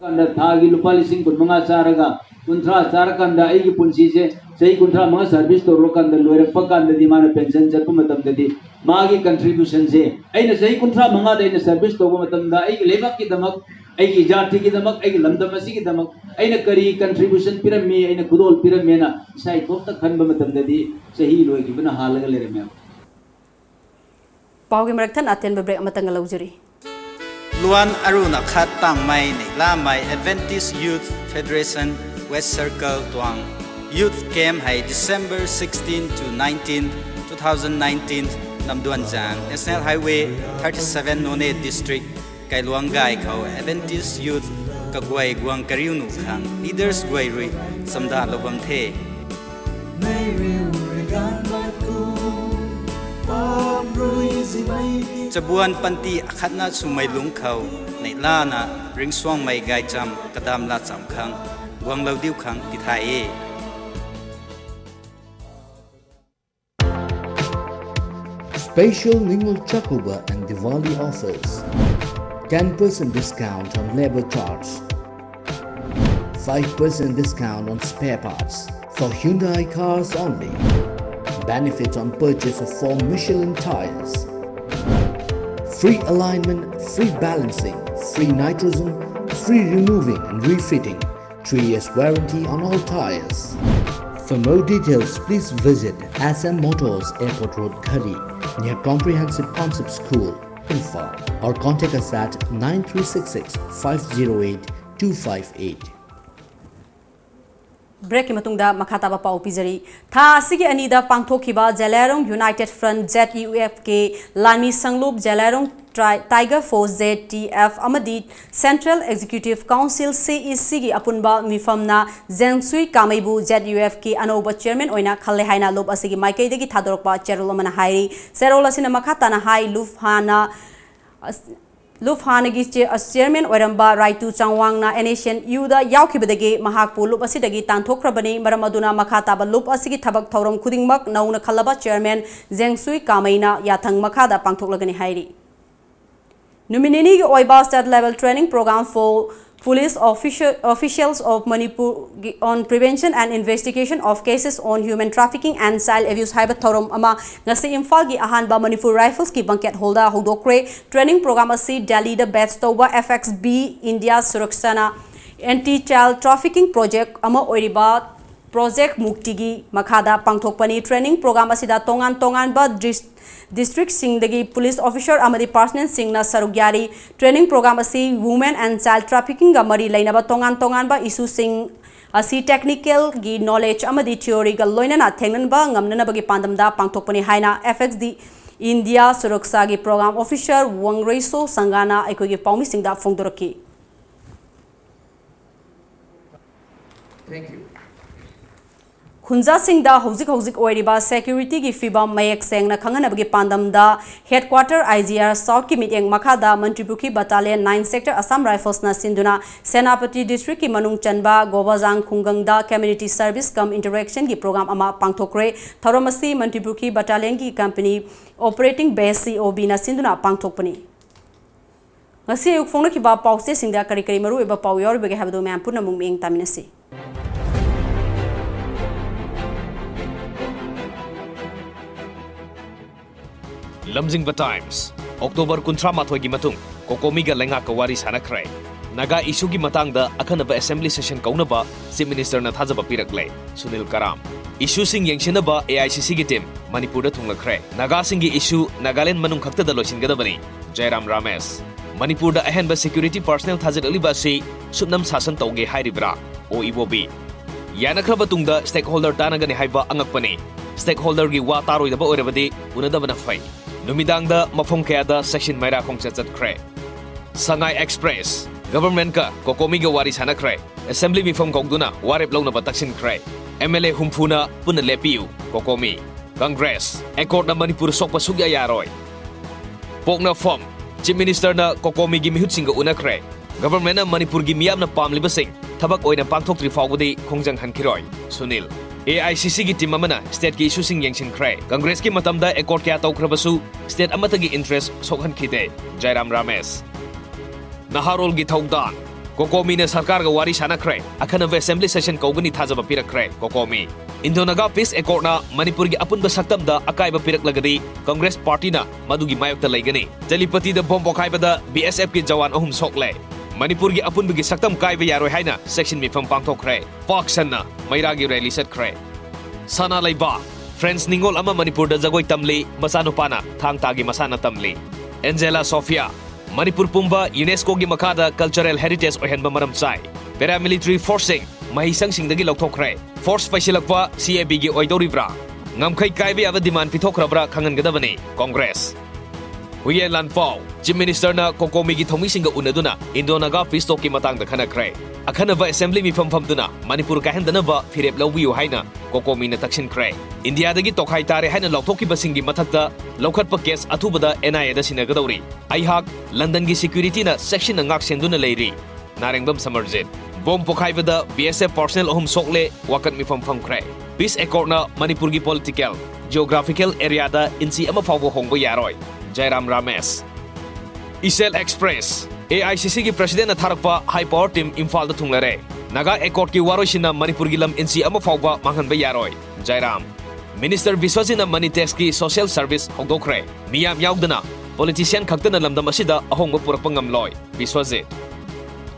ꯀꯥꯟꯗ ꯊꯥꯒꯤ ꯂꯨꯄꯥ ꯂꯤꯁꯤꯡ ꯀꯨꯟꯃꯉꯥ ꯆꯥꯔꯒ ꯀꯨꯟꯊ꯭ꯔꯥ ꯆꯥꯔꯀꯥꯟꯗ ꯑꯩꯒꯤ ꯄꯨꯟꯁꯤꯁꯦ ꯆꯍꯤ ꯀꯨꯟꯊ꯭ꯔꯥ ꯃꯉꯥ service ꯇꯧꯔꯀꯥꯟꯗ ꯂꯣꯏꯔꯛꯄ ꯀꯥꯟꯗꯗꯤ ꯃꯥꯅ pension ꯆꯠꯄ ꯃꯇꯝꯗꯗꯤ ꯃꯥꯒꯤ contribution ꯁꯦ ꯑꯩꯅ ꯆꯍꯤ ꯀꯨꯟꯊ꯭ꯔꯥ ꯃꯉꯥꯗ ꯑꯩꯅ service ꯇꯧꯕ ꯃꯇꯝꯗ ꯑꯩꯒꯤ ꯂꯩꯕꯥꯛꯀꯤꯗꯃꯛ, ꯑꯩꯒꯤ ꯖꯥꯇꯤꯒꯤꯗꯃꯛ, ꯑꯩꯒꯤ ꯂꯝꯗꯝ ꯑꯁꯤꯒꯤꯗꯃꯛ ꯑꯩꯅ ꯀꯔꯤ contribution ꯄꯤꯔꯝꯃꯤ, ꯑꯩꯅ ꯈꯨꯗꯣꯜ ꯄꯤꯔꯝꯃꯦꯅ ꯏꯁꯥ ꯏꯇꯣꯝꯇ ꯈꯟꯕ ꯃꯇꯝꯗꯗꯤ ꯆꯍꯤ ꯂꯣꯏꯈꯤꯕꯅ ꯍꯥꯜꯂꯒ ꯂꯩꯔꯝꯃꯦꯕ꯫ ꯄꯥꯎꯒꯤ ꯃꯔꯛ ꯊꯠꯅ ꯑꯇꯦꯟꯕ break ꯑꯃꯇꯪꯒ ꯂꯧꯖꯔꯤ꯫ ꯂꯨꯋꯥꯟ ꯑꯔꯨꯅ ꯈꯥꯠ ꯇꯥꯡꯃꯥꯏ ꯅꯩꯂꯥꯃꯥꯏ Adventist Youth Federation West Circle ꯇ꯭ꯋꯥꯡ youth camp high December sixteen to nineteen, two thousand nineteen, ꯂꯝꯗꯣꯟꯖꯥꯡ National Highway thirty seven, Noney District, ꯀꯩꯂꯣꯡ ꯒꯥꯏ ꯈꯧ Adventist Youth ꯀꯒ꯭ꯋꯥꯏ ꯒ꯭ꯋꯥꯡ ꯀꯔꯤꯎꯅꯨ ꯈꯥꯡ leaders ꯒ꯭ꯋꯥꯏꯔꯨꯏ ꯆꯝꯗꯥ ꯂꯧꯐꯝ ꯊꯦ꯫ ꯆꯕꯨꯋꯥꯟ ꯄꯟꯇꯤ ꯑꯈꯠꯅ ꯁꯨꯃꯩ ꯂꯨꯡꯈꯧ ꯅꯩꯂꯥꯅ ꯔꯤꯡꯁꯣꯡ ꯃꯩ ꯒꯥꯏꯆꯝ ꯀꯗꯥꯝ ꯂꯥꯆꯝ ꯈꯪ ꯒ꯭ꯋꯥꯡꯂꯧꯗꯤꯎ ꯈꯪ ꯇꯤꯊꯥꯏꯌꯦ꯫ Special Ningol Chakuba and Diwali offers. Ten percent discount on labor charge. Five percent discount on spare parts. For Hyundai cars only. Benefits on purchase of four Michelin tires. Free alignment, free balancing, free nitrogen, free removing and refitting. Three years warranty on all tires. For more details, please visit S M Motors, Airport Road, Ghari, near Comprehensive Concept School, Imphal, or contact us at nine three six six five zero eight two five eight. ꯕ꯭ꯔꯦꯛꯀꯤ ꯃꯇꯨꯡꯗ ꯃꯈꯥ ꯇꯥꯕ ꯄꯥꯎ ꯄꯤꯖꯔꯤ꯫ ꯊꯥ ꯑꯁꯤꯒꯤ ꯑꯅꯤꯗ ꯄꯥꯡꯊꯣꯛꯈꯤꯕ ꯖꯦꯂꯥꯏꯔꯣꯡ United Front, Z U F K, ꯂꯥꯟꯃꯤ ꯁꯪꯂꯨꯞ, ꯖꯦꯂꯥꯏꯔꯣꯡ Tri-, Tiger Force, Z T F, ꯑꯃꯗꯤ Central Executive Council, C E C, ꯒꯤ ꯑꯄꯨꯟꯕ ꯃꯤꯐꯝꯅ ꯖꯦꯡꯁꯨꯏ ꯀꯥꯃꯩꯕꯨ Z U F K ꯑꯅꯧꯕ chairman ꯑꯣꯏꯅ ꯈꯜꯂꯦ ꯍꯥꯏꯅ ꯂꯨꯞ ꯑꯁꯤꯒꯤ ꯃꯥꯏꯀꯩꯗꯒꯤ ꯊꯥꯗꯣꯔꯛꯄ ꯆꯦꯔꯣꯜ ꯑꯃꯅ ꯍꯥꯏꯔꯤ꯫ ꯆꯦꯔꯣꯜ ꯑꯁꯤꯅ ꯃꯈꯥ ꯇꯥꯅ ꯍꯥꯏ, ꯂꯨꯞ ꯍꯥꯟꯅ ꯑꯁ-, ꯂꯨꯞ ꯍꯥꯟꯅꯒꯤ ꯆꯦ-, ꯑ, chairman ꯑꯣꯏꯔꯝꯕ ꯔꯥꯏꯇꯨ ꯆꯥꯡꯋꯥꯡꯅ N S N U ꯗ ꯌꯥꯎꯈꯤꯕꯗꯒꯤ ꯃꯍꯥꯛꯄꯨ ꯂꯨꯞ ꯑꯁꯤꯗꯒꯤ ꯇꯥꯟꯊꯣꯛꯈ꯭ꯔꯕꯅꯤ꯫ ꯃꯔꯝ ꯑꯗꯨꯅ ꯃꯈꯥ ꯇꯥꯕ ꯂꯨꯞ ꯑꯁꯤꯒꯤ ꯊꯕꯛ ꯊꯧꯔꯝ ꯈꯨꯗꯤꯡꯃꯛ ꯅꯧꯅ ꯈꯜꯂꯕ chairman ꯖꯦꯡꯁꯨꯏ ꯀꯥꯃꯩꯅ ꯌꯥꯊꯪ ꯃꯈꯥꯗ ꯄꯥꯡꯊꯣꯛꯂꯒꯅꯤ ꯍꯥꯏꯔꯤ꯫ ꯅꯨꯃꯤꯠ ꯅꯤꯅꯤꯒꯤ ꯑꯣꯏꯕ state level training program for police officio-, officials of Manipur on prevention and investigation of cases on human trafficking and child abuse ꯍꯥꯏꯕ ꯊꯧꯔꯝ ꯑꯃ ꯉꯁꯤ ꯏꯝꯐꯥꯜꯒꯤ ꯑꯍꯥꯟꯕ ꯃꯅꯤꯄꯨꯔ ꯔꯥꯏꯐꯜꯁꯀꯤ banquet hall ꯗ ꯍꯧꯗꯣꯛꯈ꯭ꯔꯦ꯫ Training program ꯑꯁꯤ ꯗꯦꯜꯂꯤꯗ base ꯇꯧꯕ F X B India Surakshana anti child trafficking project ꯑꯃ ꯑꯣꯏꯔꯤꯕ Project ꯃꯨꯛꯇꯤꯒꯤ ꯃꯈꯥꯗ ꯄꯥꯡꯊꯣꯛꯄꯅꯤ꯫ Training program ꯑꯁꯤꯗ ꯇꯣꯉꯥꯟ ꯇꯣꯉꯥꯟꯕ ꯗꯤꯁ-, district ꯁꯤꯡꯗꯒꯤ police officer ꯑꯃꯗꯤ personnel ꯁꯤꯡꯅ ꯁꯔꯨꯛ ꯌꯥꯔꯤ꯫ Training program ꯑꯁꯤ women and child trafficking ꯒ ꯃꯔꯤ ꯂꯩꯅꯕ ꯇꯣꯉꯥꯟ ꯇꯣꯉꯥꯟꯕ issue ꯁꯤꯡ ꯑꯁꯤ technical ꯒꯤ knowledge ꯑꯃꯗꯤ theory ꯒ ꯂꯣꯏꯅꯅ ꯊꯦꯡꯅꯕ ꯉꯝꯅꯅꯕꯒꯤ ꯄꯥꯟꯗꯝꯗ ꯄꯥꯡꯊꯣꯛꯄꯅꯤ ꯍꯥꯏꯅ F X D India Surakshana ꯒꯤ program officer ꯋꯥꯡꯔꯩꯁꯣ ꯁꯪꯒꯥꯅ ꯑꯩꯈꯣꯏꯒꯤ ꯄꯥꯎꯃꯤꯁꯤꯡꯗ ꯐꯣꯡꯗꯣꯔꯛꯈꯤ꯫ Thank you. ꯈꯨꯟꯖꯥꯁꯤꯡꯗ ꯍꯧꯖꯤꯛ ꯍꯧꯖꯤꯛ ꯑꯣꯏꯔꯤꯕ security ꯒꯤ ꯐꯤꯕꯝ ꯃꯌꯦꯛ ꯁꯦꯡꯅ ꯈꯪꯍꯟꯅꯕꯒꯤ ꯄꯥꯟꯗꯝꯗ headquarter I G R South ꯀꯤ ꯃꯤꯠꯌꯦꯡ ꯃꯈꯥꯗ Mantripukhri battalion nine sector Assam Rifles ꯅ ꯁꯤꯟꯗꯨꯅ ꯁꯦꯅꯥꯄꯇꯤ district ꯀꯤ ꯃꯅꯨꯡ ꯆꯟꯕ ꯒꯣꯕꯥꯖꯥꯡ ꯈꯨꯡꯒꯪꯗ community service cum interaction ꯒꯤ program ꯑꯃ ꯄꯥꯡꯊꯣꯛꯈ꯭ꯔꯦ꯫ ꯊꯧꯔꯝ ꯑꯁꯤ ꯃꯟꯇ꯭ꯔꯤꯄꯨꯈ꯭ꯔꯤ battalion ꯒꯤ company operating base, C O B ꯅ ꯁꯤꯟꯗꯨꯅ ꯄꯥꯡꯊꯣꯛꯄꯅꯤ꯫ ꯉꯁꯤ ꯑꯌꯨꯛ ꯐꯣꯡꯂꯛꯈꯤꯕ ꯄꯥꯎꯆꯦꯁꯤꯡꯗ ꯀꯔꯤ ꯀꯔꯤ ꯃꯔꯨꯑꯣꯏꯕ ꯄꯥꯎ ꯌꯥꯎꯔꯤꯕꯒꯦ ꯍꯥꯏꯕꯗꯨ ꯃꯌꯥꯝ ꯄꯨꯟꯅ ꯑꯃꯨꯛ ꯃꯤꯠꯌꯦꯡ ꯇꯥꯃꯤꯟꯅꯁꯤ꯫ ꯂꯝꯖꯤꯡꯕ Times꯫ October ꯀꯨꯟꯊ꯭ꯔꯥ ꯃꯥꯊꯣꯏꯒꯤ ꯃꯇꯨꯡ ꯀꯣꯀꯣꯃꯤꯒ ꯂꯩꯉꯥꯛꯀ ꯋꯥꯔꯤ ꯁꯥꯟꯅꯈ꯭ꯔꯦ꯫ ꯅꯥꯒꯥ issue ꯒꯤ ꯃꯇꯥꯡꯗ ꯑꯈꯟꯅꯕ assembly session ꯀꯧꯅꯕ Chief Minister ꯅ ꯊꯥꯖꯕ ꯄꯤꯔꯛꯂꯦ꯫ ꯁꯨꯅꯤꯜ ꯀꯔꯥꯝ꯫ Issue ꯁꯤꯡ ꯌꯦꯡꯁꯤꯟꯅꯕ A I C C ꯒꯤ team ꯃꯅꯤꯄꯨꯔꯗ ꯊꯨꯡꯂꯈ꯭ꯔꯦ꯫ ꯅꯥꯒꯥꯁꯤꯡꯒꯤ issue ꯅꯥꯒꯥꯂꯦꯟ ꯃꯅꯨꯡ ꯈꯛꯇꯗ ꯂꯣꯏꯁꯤꯟꯒꯗꯕꯅꯤ꯫ ꯖꯌꯔꯥꯝ ꯔꯥꯃꯦꯁ꯫ ꯃꯅꯤꯄꯨꯔꯗ ꯑꯍꯦꯟꯕ security personnel ꯊꯥꯖꯤꯜꯂꯛꯂꯤꯕ ꯑꯁꯤ ꯁꯨꯞꯅꯝ ꯁꯥꯁꯟ ꯇꯧꯒꯦ ꯍꯥꯏꯔꯤꯕ꯭ꯔꯥ? ꯑꯣ ꯏꯕꯣꯕꯤ꯫ ꯌꯥꯅꯈ꯭ꯔꯕ ꯇꯨꯡꯗ stakeholder ꯇꯥꯟꯅꯒꯅꯤ ꯍꯥꯏꯕ ꯑꯉꯛꯄꯅꯤ꯫ Stakeholderꯒꯤ ꯋꯥ ꯇꯥꯔꯣꯏꯗꯕ ꯑꯣꯏꯔꯕꯗꯤ ꯎꯅꯗꯕꯅ ꯐꯩ꯫ ꯅꯨꯃꯤꯗꯥꯡꯗ ꯃꯐꯝ ꯀꯌꯥꯗ section ꯃꯩꯔꯥ ꯈꯣꯡꯆꯠ ꯆꯠꯈ꯭ꯔꯦ꯫ ꯁꯉꯥꯏ Express, Governmentꯀ COCOMIꯒ ꯋꯥꯔꯤ ꯁꯥꯟꯅꯈ꯭ꯔꯦ꯫ Assembly ꯃꯤꯐꯝ ꯀꯧꯗꯨꯅ ꯋꯥꯔꯦꯞ ꯂꯧꯅꯕ ꯇꯛꯁꯤꯟꯈ꯭ꯔꯦ꯫ MLA ꯍꯨꯝꯐꯨꯅ ꯄꯨꯟꯅ ꯂꯦꯞꯄꯤꯌꯨ, COCOMI꯫ Congress, Acordꯅ ꯃꯅꯤꯄꯨꯔ ꯁꯣꯛꯄ ꯁꯨꯛꯌꯥ ꯌꯥꯔꯣꯏ꯫ ꯄꯣꯛꯅꯐꯝ, Chief Ministerꯅ COCOMIꯒꯤ ꯃꯤꯍꯨꯠꯁꯤꯡꯒ ꯎꯅꯈ꯭ꯔꯦ꯫ Governmentꯅ ꯃꯅꯤꯄꯨꯔꯒꯤ ꯃꯤꯌꯥꯝꯅ ꯄꯥꯝꯂꯤꯕꯁꯤꯡ ꯊꯕꯛ ꯑꯣꯏꯅ ꯄꯥꯡꯊꯣꯛꯇ꯭ꯔꯤ ꯐꯥꯎꯕꯗꯤ ꯈꯣꯡꯖꯪ ꯍꯟꯈꯤꯔꯣꯏ, ꯁꯨꯅꯤꯜ꯫ AICCꯒꯤ team ꯑꯃꯅ stateꯀꯤ issueꯁꯤꯡ ꯌꯦꯡꯁꯤꯟꯈ꯭ꯔꯦ꯫ Congressꯀꯤ ꯃꯇꯝꯗ accord ꯀꯌꯥ ꯇꯧꯈ꯭ꯔꯕꯁꯨ state ꯑꯃꯠꯇꯒꯤ interest ꯁꯣꯛꯍꯟꯈꯤꯗꯦ, ꯖꯥꯏꯔꯥꯝ ꯔꯥꯃꯦꯁ꯫ ꯅꯍꯥꯔꯣꯜꯒꯤ ꯊꯧꯗꯥꯡ, COCOMIꯅ ꯁꯔꯀꯥꯔꯒ ꯋꯥꯔꯤ ꯁꯥꯟꯅꯈ꯭ꯔꯦ꯫ ꯑꯈꯟꯅꯕ assembly session ꯀꯧꯒꯅꯤ ꯊꯥꯖꯕ ꯄꯤꯔꯛꯈ꯭ꯔꯦ, COCOMI꯫ Indo-Naga Peace Accordꯅ ꯃꯅꯤꯄꯨꯔꯒꯤ ꯑꯄꯨꯟꯕ ꯁꯛꯇꯝꯗ ꯑꯀꯥꯏꯕ ꯄꯤꯔꯛꯂꯒꯗꯤ Congress Partyꯅ ꯃꯗꯨꯒꯤ ꯃꯥꯌꯣꯛꯇ ꯂꯩꯒꯅꯤ꯫ ꯇꯦꯂꯤꯄꯇꯤꯗ bomb ꯄꯣꯈꯥꯏꯕꯗ BSFꯀꯤ ꯖꯋꯥꯟ ꯑꯍꯨꯝ ꯁꯣꯛꯂꯦ꯫ ꯃꯅꯤꯄꯨꯔꯒꯤ ꯑꯄꯨꯟꯕꯒꯤ ꯁꯛꯇꯝ ꯀꯥꯏꯕ ꯌꯥꯔꯣꯏ ꯍꯥꯏꯅ section ꯃꯤꯐꯝ ꯄꯥꯡꯊꯣꯛꯈ꯭ꯔꯦ꯫ ꯄꯥꯛ ꯁꯟꯅ ꯃꯩꯔꯥꯒꯤ rally ꯆꯠꯈ꯭ꯔꯦ꯫ ꯁꯅꯥ ꯂꯩꯕꯥꯛ, France ꯅꯤꯉꯣꯜ ꯑꯃ ꯃꯅꯤꯄꯨꯔꯗ ꯖꯒꯣꯏ ꯇꯝꯂꯤ, ꯃꯆꯥꯅꯨꯄꯥꯅ ꯊꯥꯡ ꯇꯥꯒꯤ ꯃꯁꯥꯟꯅ ꯇꯝꯂꯤ꯫ Angela Sophia, ꯃꯅꯤꯄꯨꯔ ꯄꯨꯝꯕ UNESCOꯒꯤ ꯃꯈꯥꯗ cultural heritage ꯑꯣꯏꯍꯟꯕ ꯃꯔꯝ ꯆꯥꯏ꯫ Paramilitary forceꯁꯤꯡ ꯃꯍꯩꯁꯪꯁꯤꯡꯗꯒꯤ ꯂꯧꯊꯣꯛꯈ꯭ꯔꯦ꯫ Force ꯄꯩꯁꯤꯜꯂꯛꯄ CABꯒꯤ ꯑꯣꯏꯗꯧꯔꯤꯕ꯭ꯔꯥ? ꯉꯝꯈꯩ ꯀꯥꯏꯕ ꯌꯥꯕ demand ꯄꯤꯊꯣꯛꯈ꯭ꯔꯕ꯭ꯔꯥ ꯈꯪꯍꯟꯒꯗꯕꯅꯤ, Congress꯫ ꯍꯨꯌꯦꯟ ꯂꯥꯟꯄꯥꯎ, Chief Ministerꯅ COCOMIꯒꯤ ꯊꯧꯃꯤꯁꯤꯡꯒ ꯎꯅꯗꯨꯅ Indo-Naga Peace Talkꯀꯤ ꯃꯇꯥꯡꯗ ꯈꯟꯅꯈ꯭ꯔꯦ꯫ ꯑꯈꯟꯅꯕ assembly ꯃꯤꯐꯝ ꯐꯝꯗꯨꯅ ꯃꯅꯤꯄꯨꯔ ꯀꯥꯏꯍꯟꯗꯅꯕ ꯐꯤꯔꯦꯞ ꯂꯧꯕꯤꯌꯨ ꯍꯥꯏꯅ COCOMIꯅ ꯇꯛꯁꯤꯟꯈ꯭ꯔꯦ꯫ ꯏꯟꯗꯤꯌꯥꯗꯒꯤ ꯇꯣꯈꯥꯏ ꯇꯥꯔꯦ ꯍꯥꯏꯅ ꯂꯥꯎꯊꯣꯛꯈꯤꯕꯁꯤꯡꯒꯤ ꯃꯊꯛꯇ ꯂꯧꯈꯠꯄ case ꯑꯊꯨꯕꯗ NIAꯗ ꯁꯤꯟꯅꯒꯗꯧꯔꯤ꯫ ꯑꯩꯍꯥꯛ Londonꯒꯤ securityꯅ ꯆꯦꯛꯁꯤꯟꯅ ꯉꯥꯛ ꯁꯦꯟꯗꯨꯅ ꯂꯩꯔꯤ꯫ ꯅꯥꯔꯦꯡꯕꯝ ꯁꯃꯔꯖꯤꯠ꯫ Bomb ꯄꯣꯈꯥꯏꯕꯗ BSF personnel ꯑꯍꯨꯝ ꯁꯣꯛꯂꯦ, ꯋꯥꯀꯠ ꯃꯤꯐꯝ ꯐꯝꯈ꯭ꯔꯦ꯫ Peace Accordꯅ ꯃꯅꯤꯄꯨꯔꯒꯤ political, geographical areaꯗ ꯏꯟꯆꯤ ꯑꯃ ꯐꯥꯎꯕ ꯍꯣꯡꯕ ꯌꯥꯔꯣꯏ, ꯖꯥꯏꯔꯥꯝ ꯔꯥꯃꯦꯁ꯫ ꯏꯆꯦꯜ Express, AICCꯒꯤ Presidentꯅ ꯊꯥꯔꯛꯄ high power team ꯏꯝꯐꯥꯜꯗ ꯊꯨꯡꯂꯔꯦ꯫ Naga Accordꯀꯤ ꯋꯥꯔꯣꯏꯁꯤꯟꯅ ꯃꯅꯤꯄꯨꯔꯒꯤ ꯂꯝ ꯏꯟꯆꯤ ꯑꯃ ꯐꯥꯎꯕ ꯃꯥꯡꯍꯟꯕ ꯌꯥꯔꯣꯏ, ꯖꯥꯏꯔꯥꯝ꯫ Minister ꯕꯤꯁ꯭ꯋꯖꯤꯠꯅ money taxꯀꯤ social service ꯍꯧꯗꯣꯛꯈ꯭ꯔꯦ꯫ ꯃꯤꯌꯥꯝ ꯌꯥꯎꯗꯅ politician ꯈꯛꯇꯅ ꯂꯝꯗꯝ ꯑꯁꯤꯗ ꯑꯍꯣꯡꯕ ꯄꯨꯔꯛꯄ ꯉꯝꯂꯣꯏ, ꯕꯤꯁ꯭ꯋꯖꯤꯠ꯫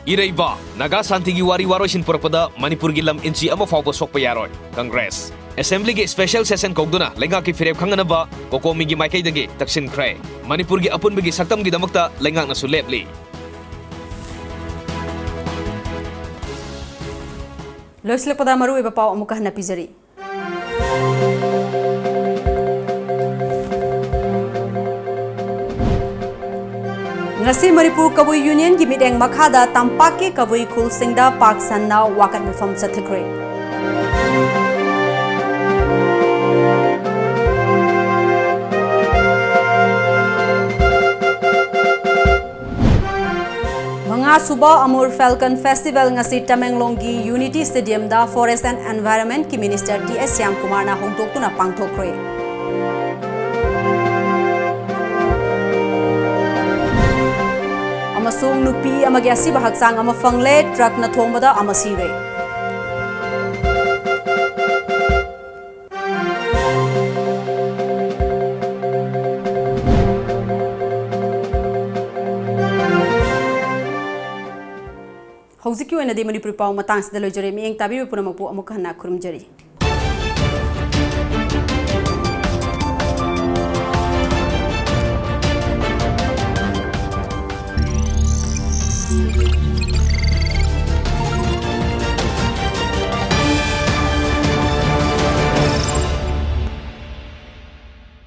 ꯏꯔꯩꯕꯥꯛ, ꯅꯥꯒꯥ ꯁꯥꯟꯇꯤꯒꯤ ꯋꯥꯔꯤ ꯋꯥꯔꯣꯏꯁꯤꯟ ꯄꯨꯔꯛꯄꯗ ꯃꯅꯤꯄꯨꯔꯒꯤ ꯂꯝ ꯏꯟꯆꯤ ꯑꯃ ꯐꯥꯎꯕ ꯁꯣꯛꯄ ꯌꯥꯔꯣꯏ, Congress꯫ Assemblyꯒꯤ special session ꯀꯧꯗꯨꯅ ꯂꯩꯉꯥꯛꯀꯤ ꯐꯤꯔꯦꯞ ꯈꯪꯅꯅꯕ COCOMIꯒꯤ ꯃꯥꯏꯀꯩꯗꯒꯤ ꯇꯛꯁꯤꯟꯈ꯭ꯔꯦ꯫ ꯃꯅꯤꯄꯨꯔꯒꯤ ꯑꯄꯨꯟꯕꯒꯤ ꯁꯛꯇꯝꯒꯤꯗꯃꯛꯇ ꯂꯩꯉꯥꯛꯅꯁꯨ ꯂꯦꯞꯂꯤ꯫ ꯂꯣꯏꯁꯤꯜꯂꯛꯄꯗ ꯃꯔꯨꯑꯣꯏꯕ ꯄꯥꯎ ꯑꯃꯨꯛꯀ ꯍꯟꯅ ꯄꯤꯖꯔꯤ꯫ ꯉꯁꯤ ꯃꯅꯤꯄꯨꯔ ꯀꯕꯨꯏ ꯌꯨꯅꯤꯌꯟꯒꯤ ꯃꯤꯠꯌꯦꯡ ꯃꯈꯥꯗ ꯇꯝꯄꯥꯛꯀꯤ ꯀꯕꯨꯏ ꯈꯨꯜꯁꯤꯡꯗ ꯄꯥꯛ ꯁꯟꯅ ꯋꯥꯀꯠ ꯃꯤꯐꯝ ꯆꯠꯊꯈ꯭ꯔꯦ꯫ ꯃꯉꯥꯁꯨꯕ ꯑꯃꯨꯔ ꯐꯦꯜꯀꯟ ꯐꯦꯁꯇꯤꯚꯦꯜ ꯉꯁꯤ ꯇꯃꯦꯡꯂꯣꯡꯒꯤ ꯌꯨꯅꯤꯇꯤ ꯁ꯭ꯇꯦꯗꯤꯌꯝꯗ ꯐꯣꯔꯦꯁ ꯑꯦꯟ ꯑꯦꯟꯚꯥꯏꯔꯟꯃꯦꯟꯠꯀꯤ ꯃꯤꯅꯤꯁꯇꯔ ꯇꯤ ꯑꯦꯁ ꯁ꯭ꯌꯥꯝꯀꯨꯃꯥꯔꯅ ꯍꯧꯗꯣꯛꯇꯨꯅ ꯄꯥꯡꯊꯣꯛꯈ꯭ꯔꯦ꯫ ꯑꯃꯁꯨꯡ ꯅꯨꯄꯤ ꯑꯃꯒꯤ ꯑꯁꯤꯕ ꯍꯛꯆꯥꯡ ꯑꯃ ꯐꯪꯂꯦ, ꯇ꯭ꯔꯛꯅ ꯊꯣꯝꯕꯗ ꯑꯃ ꯁꯤꯔꯦ꯫ ꯍꯧꯖꯤꯛꯀꯤ ꯑꯣꯏꯅꯗꯤ ꯃꯅꯤꯄꯨꯔꯤ ꯄꯥꯎ ꯃꯇꯥꯡꯁꯤꯗ ꯂꯣꯏꯖꯔꯦ꯫ ꯃꯤꯠꯌꯦꯡ ꯇꯥꯕꯤꯕ ꯄꯨꯝꯅꯃꯛꯄꯨ ꯑꯃꯨꯛ ꯍꯟꯅ ꯈꯨꯔꯨꯝꯖꯔꯤ꯫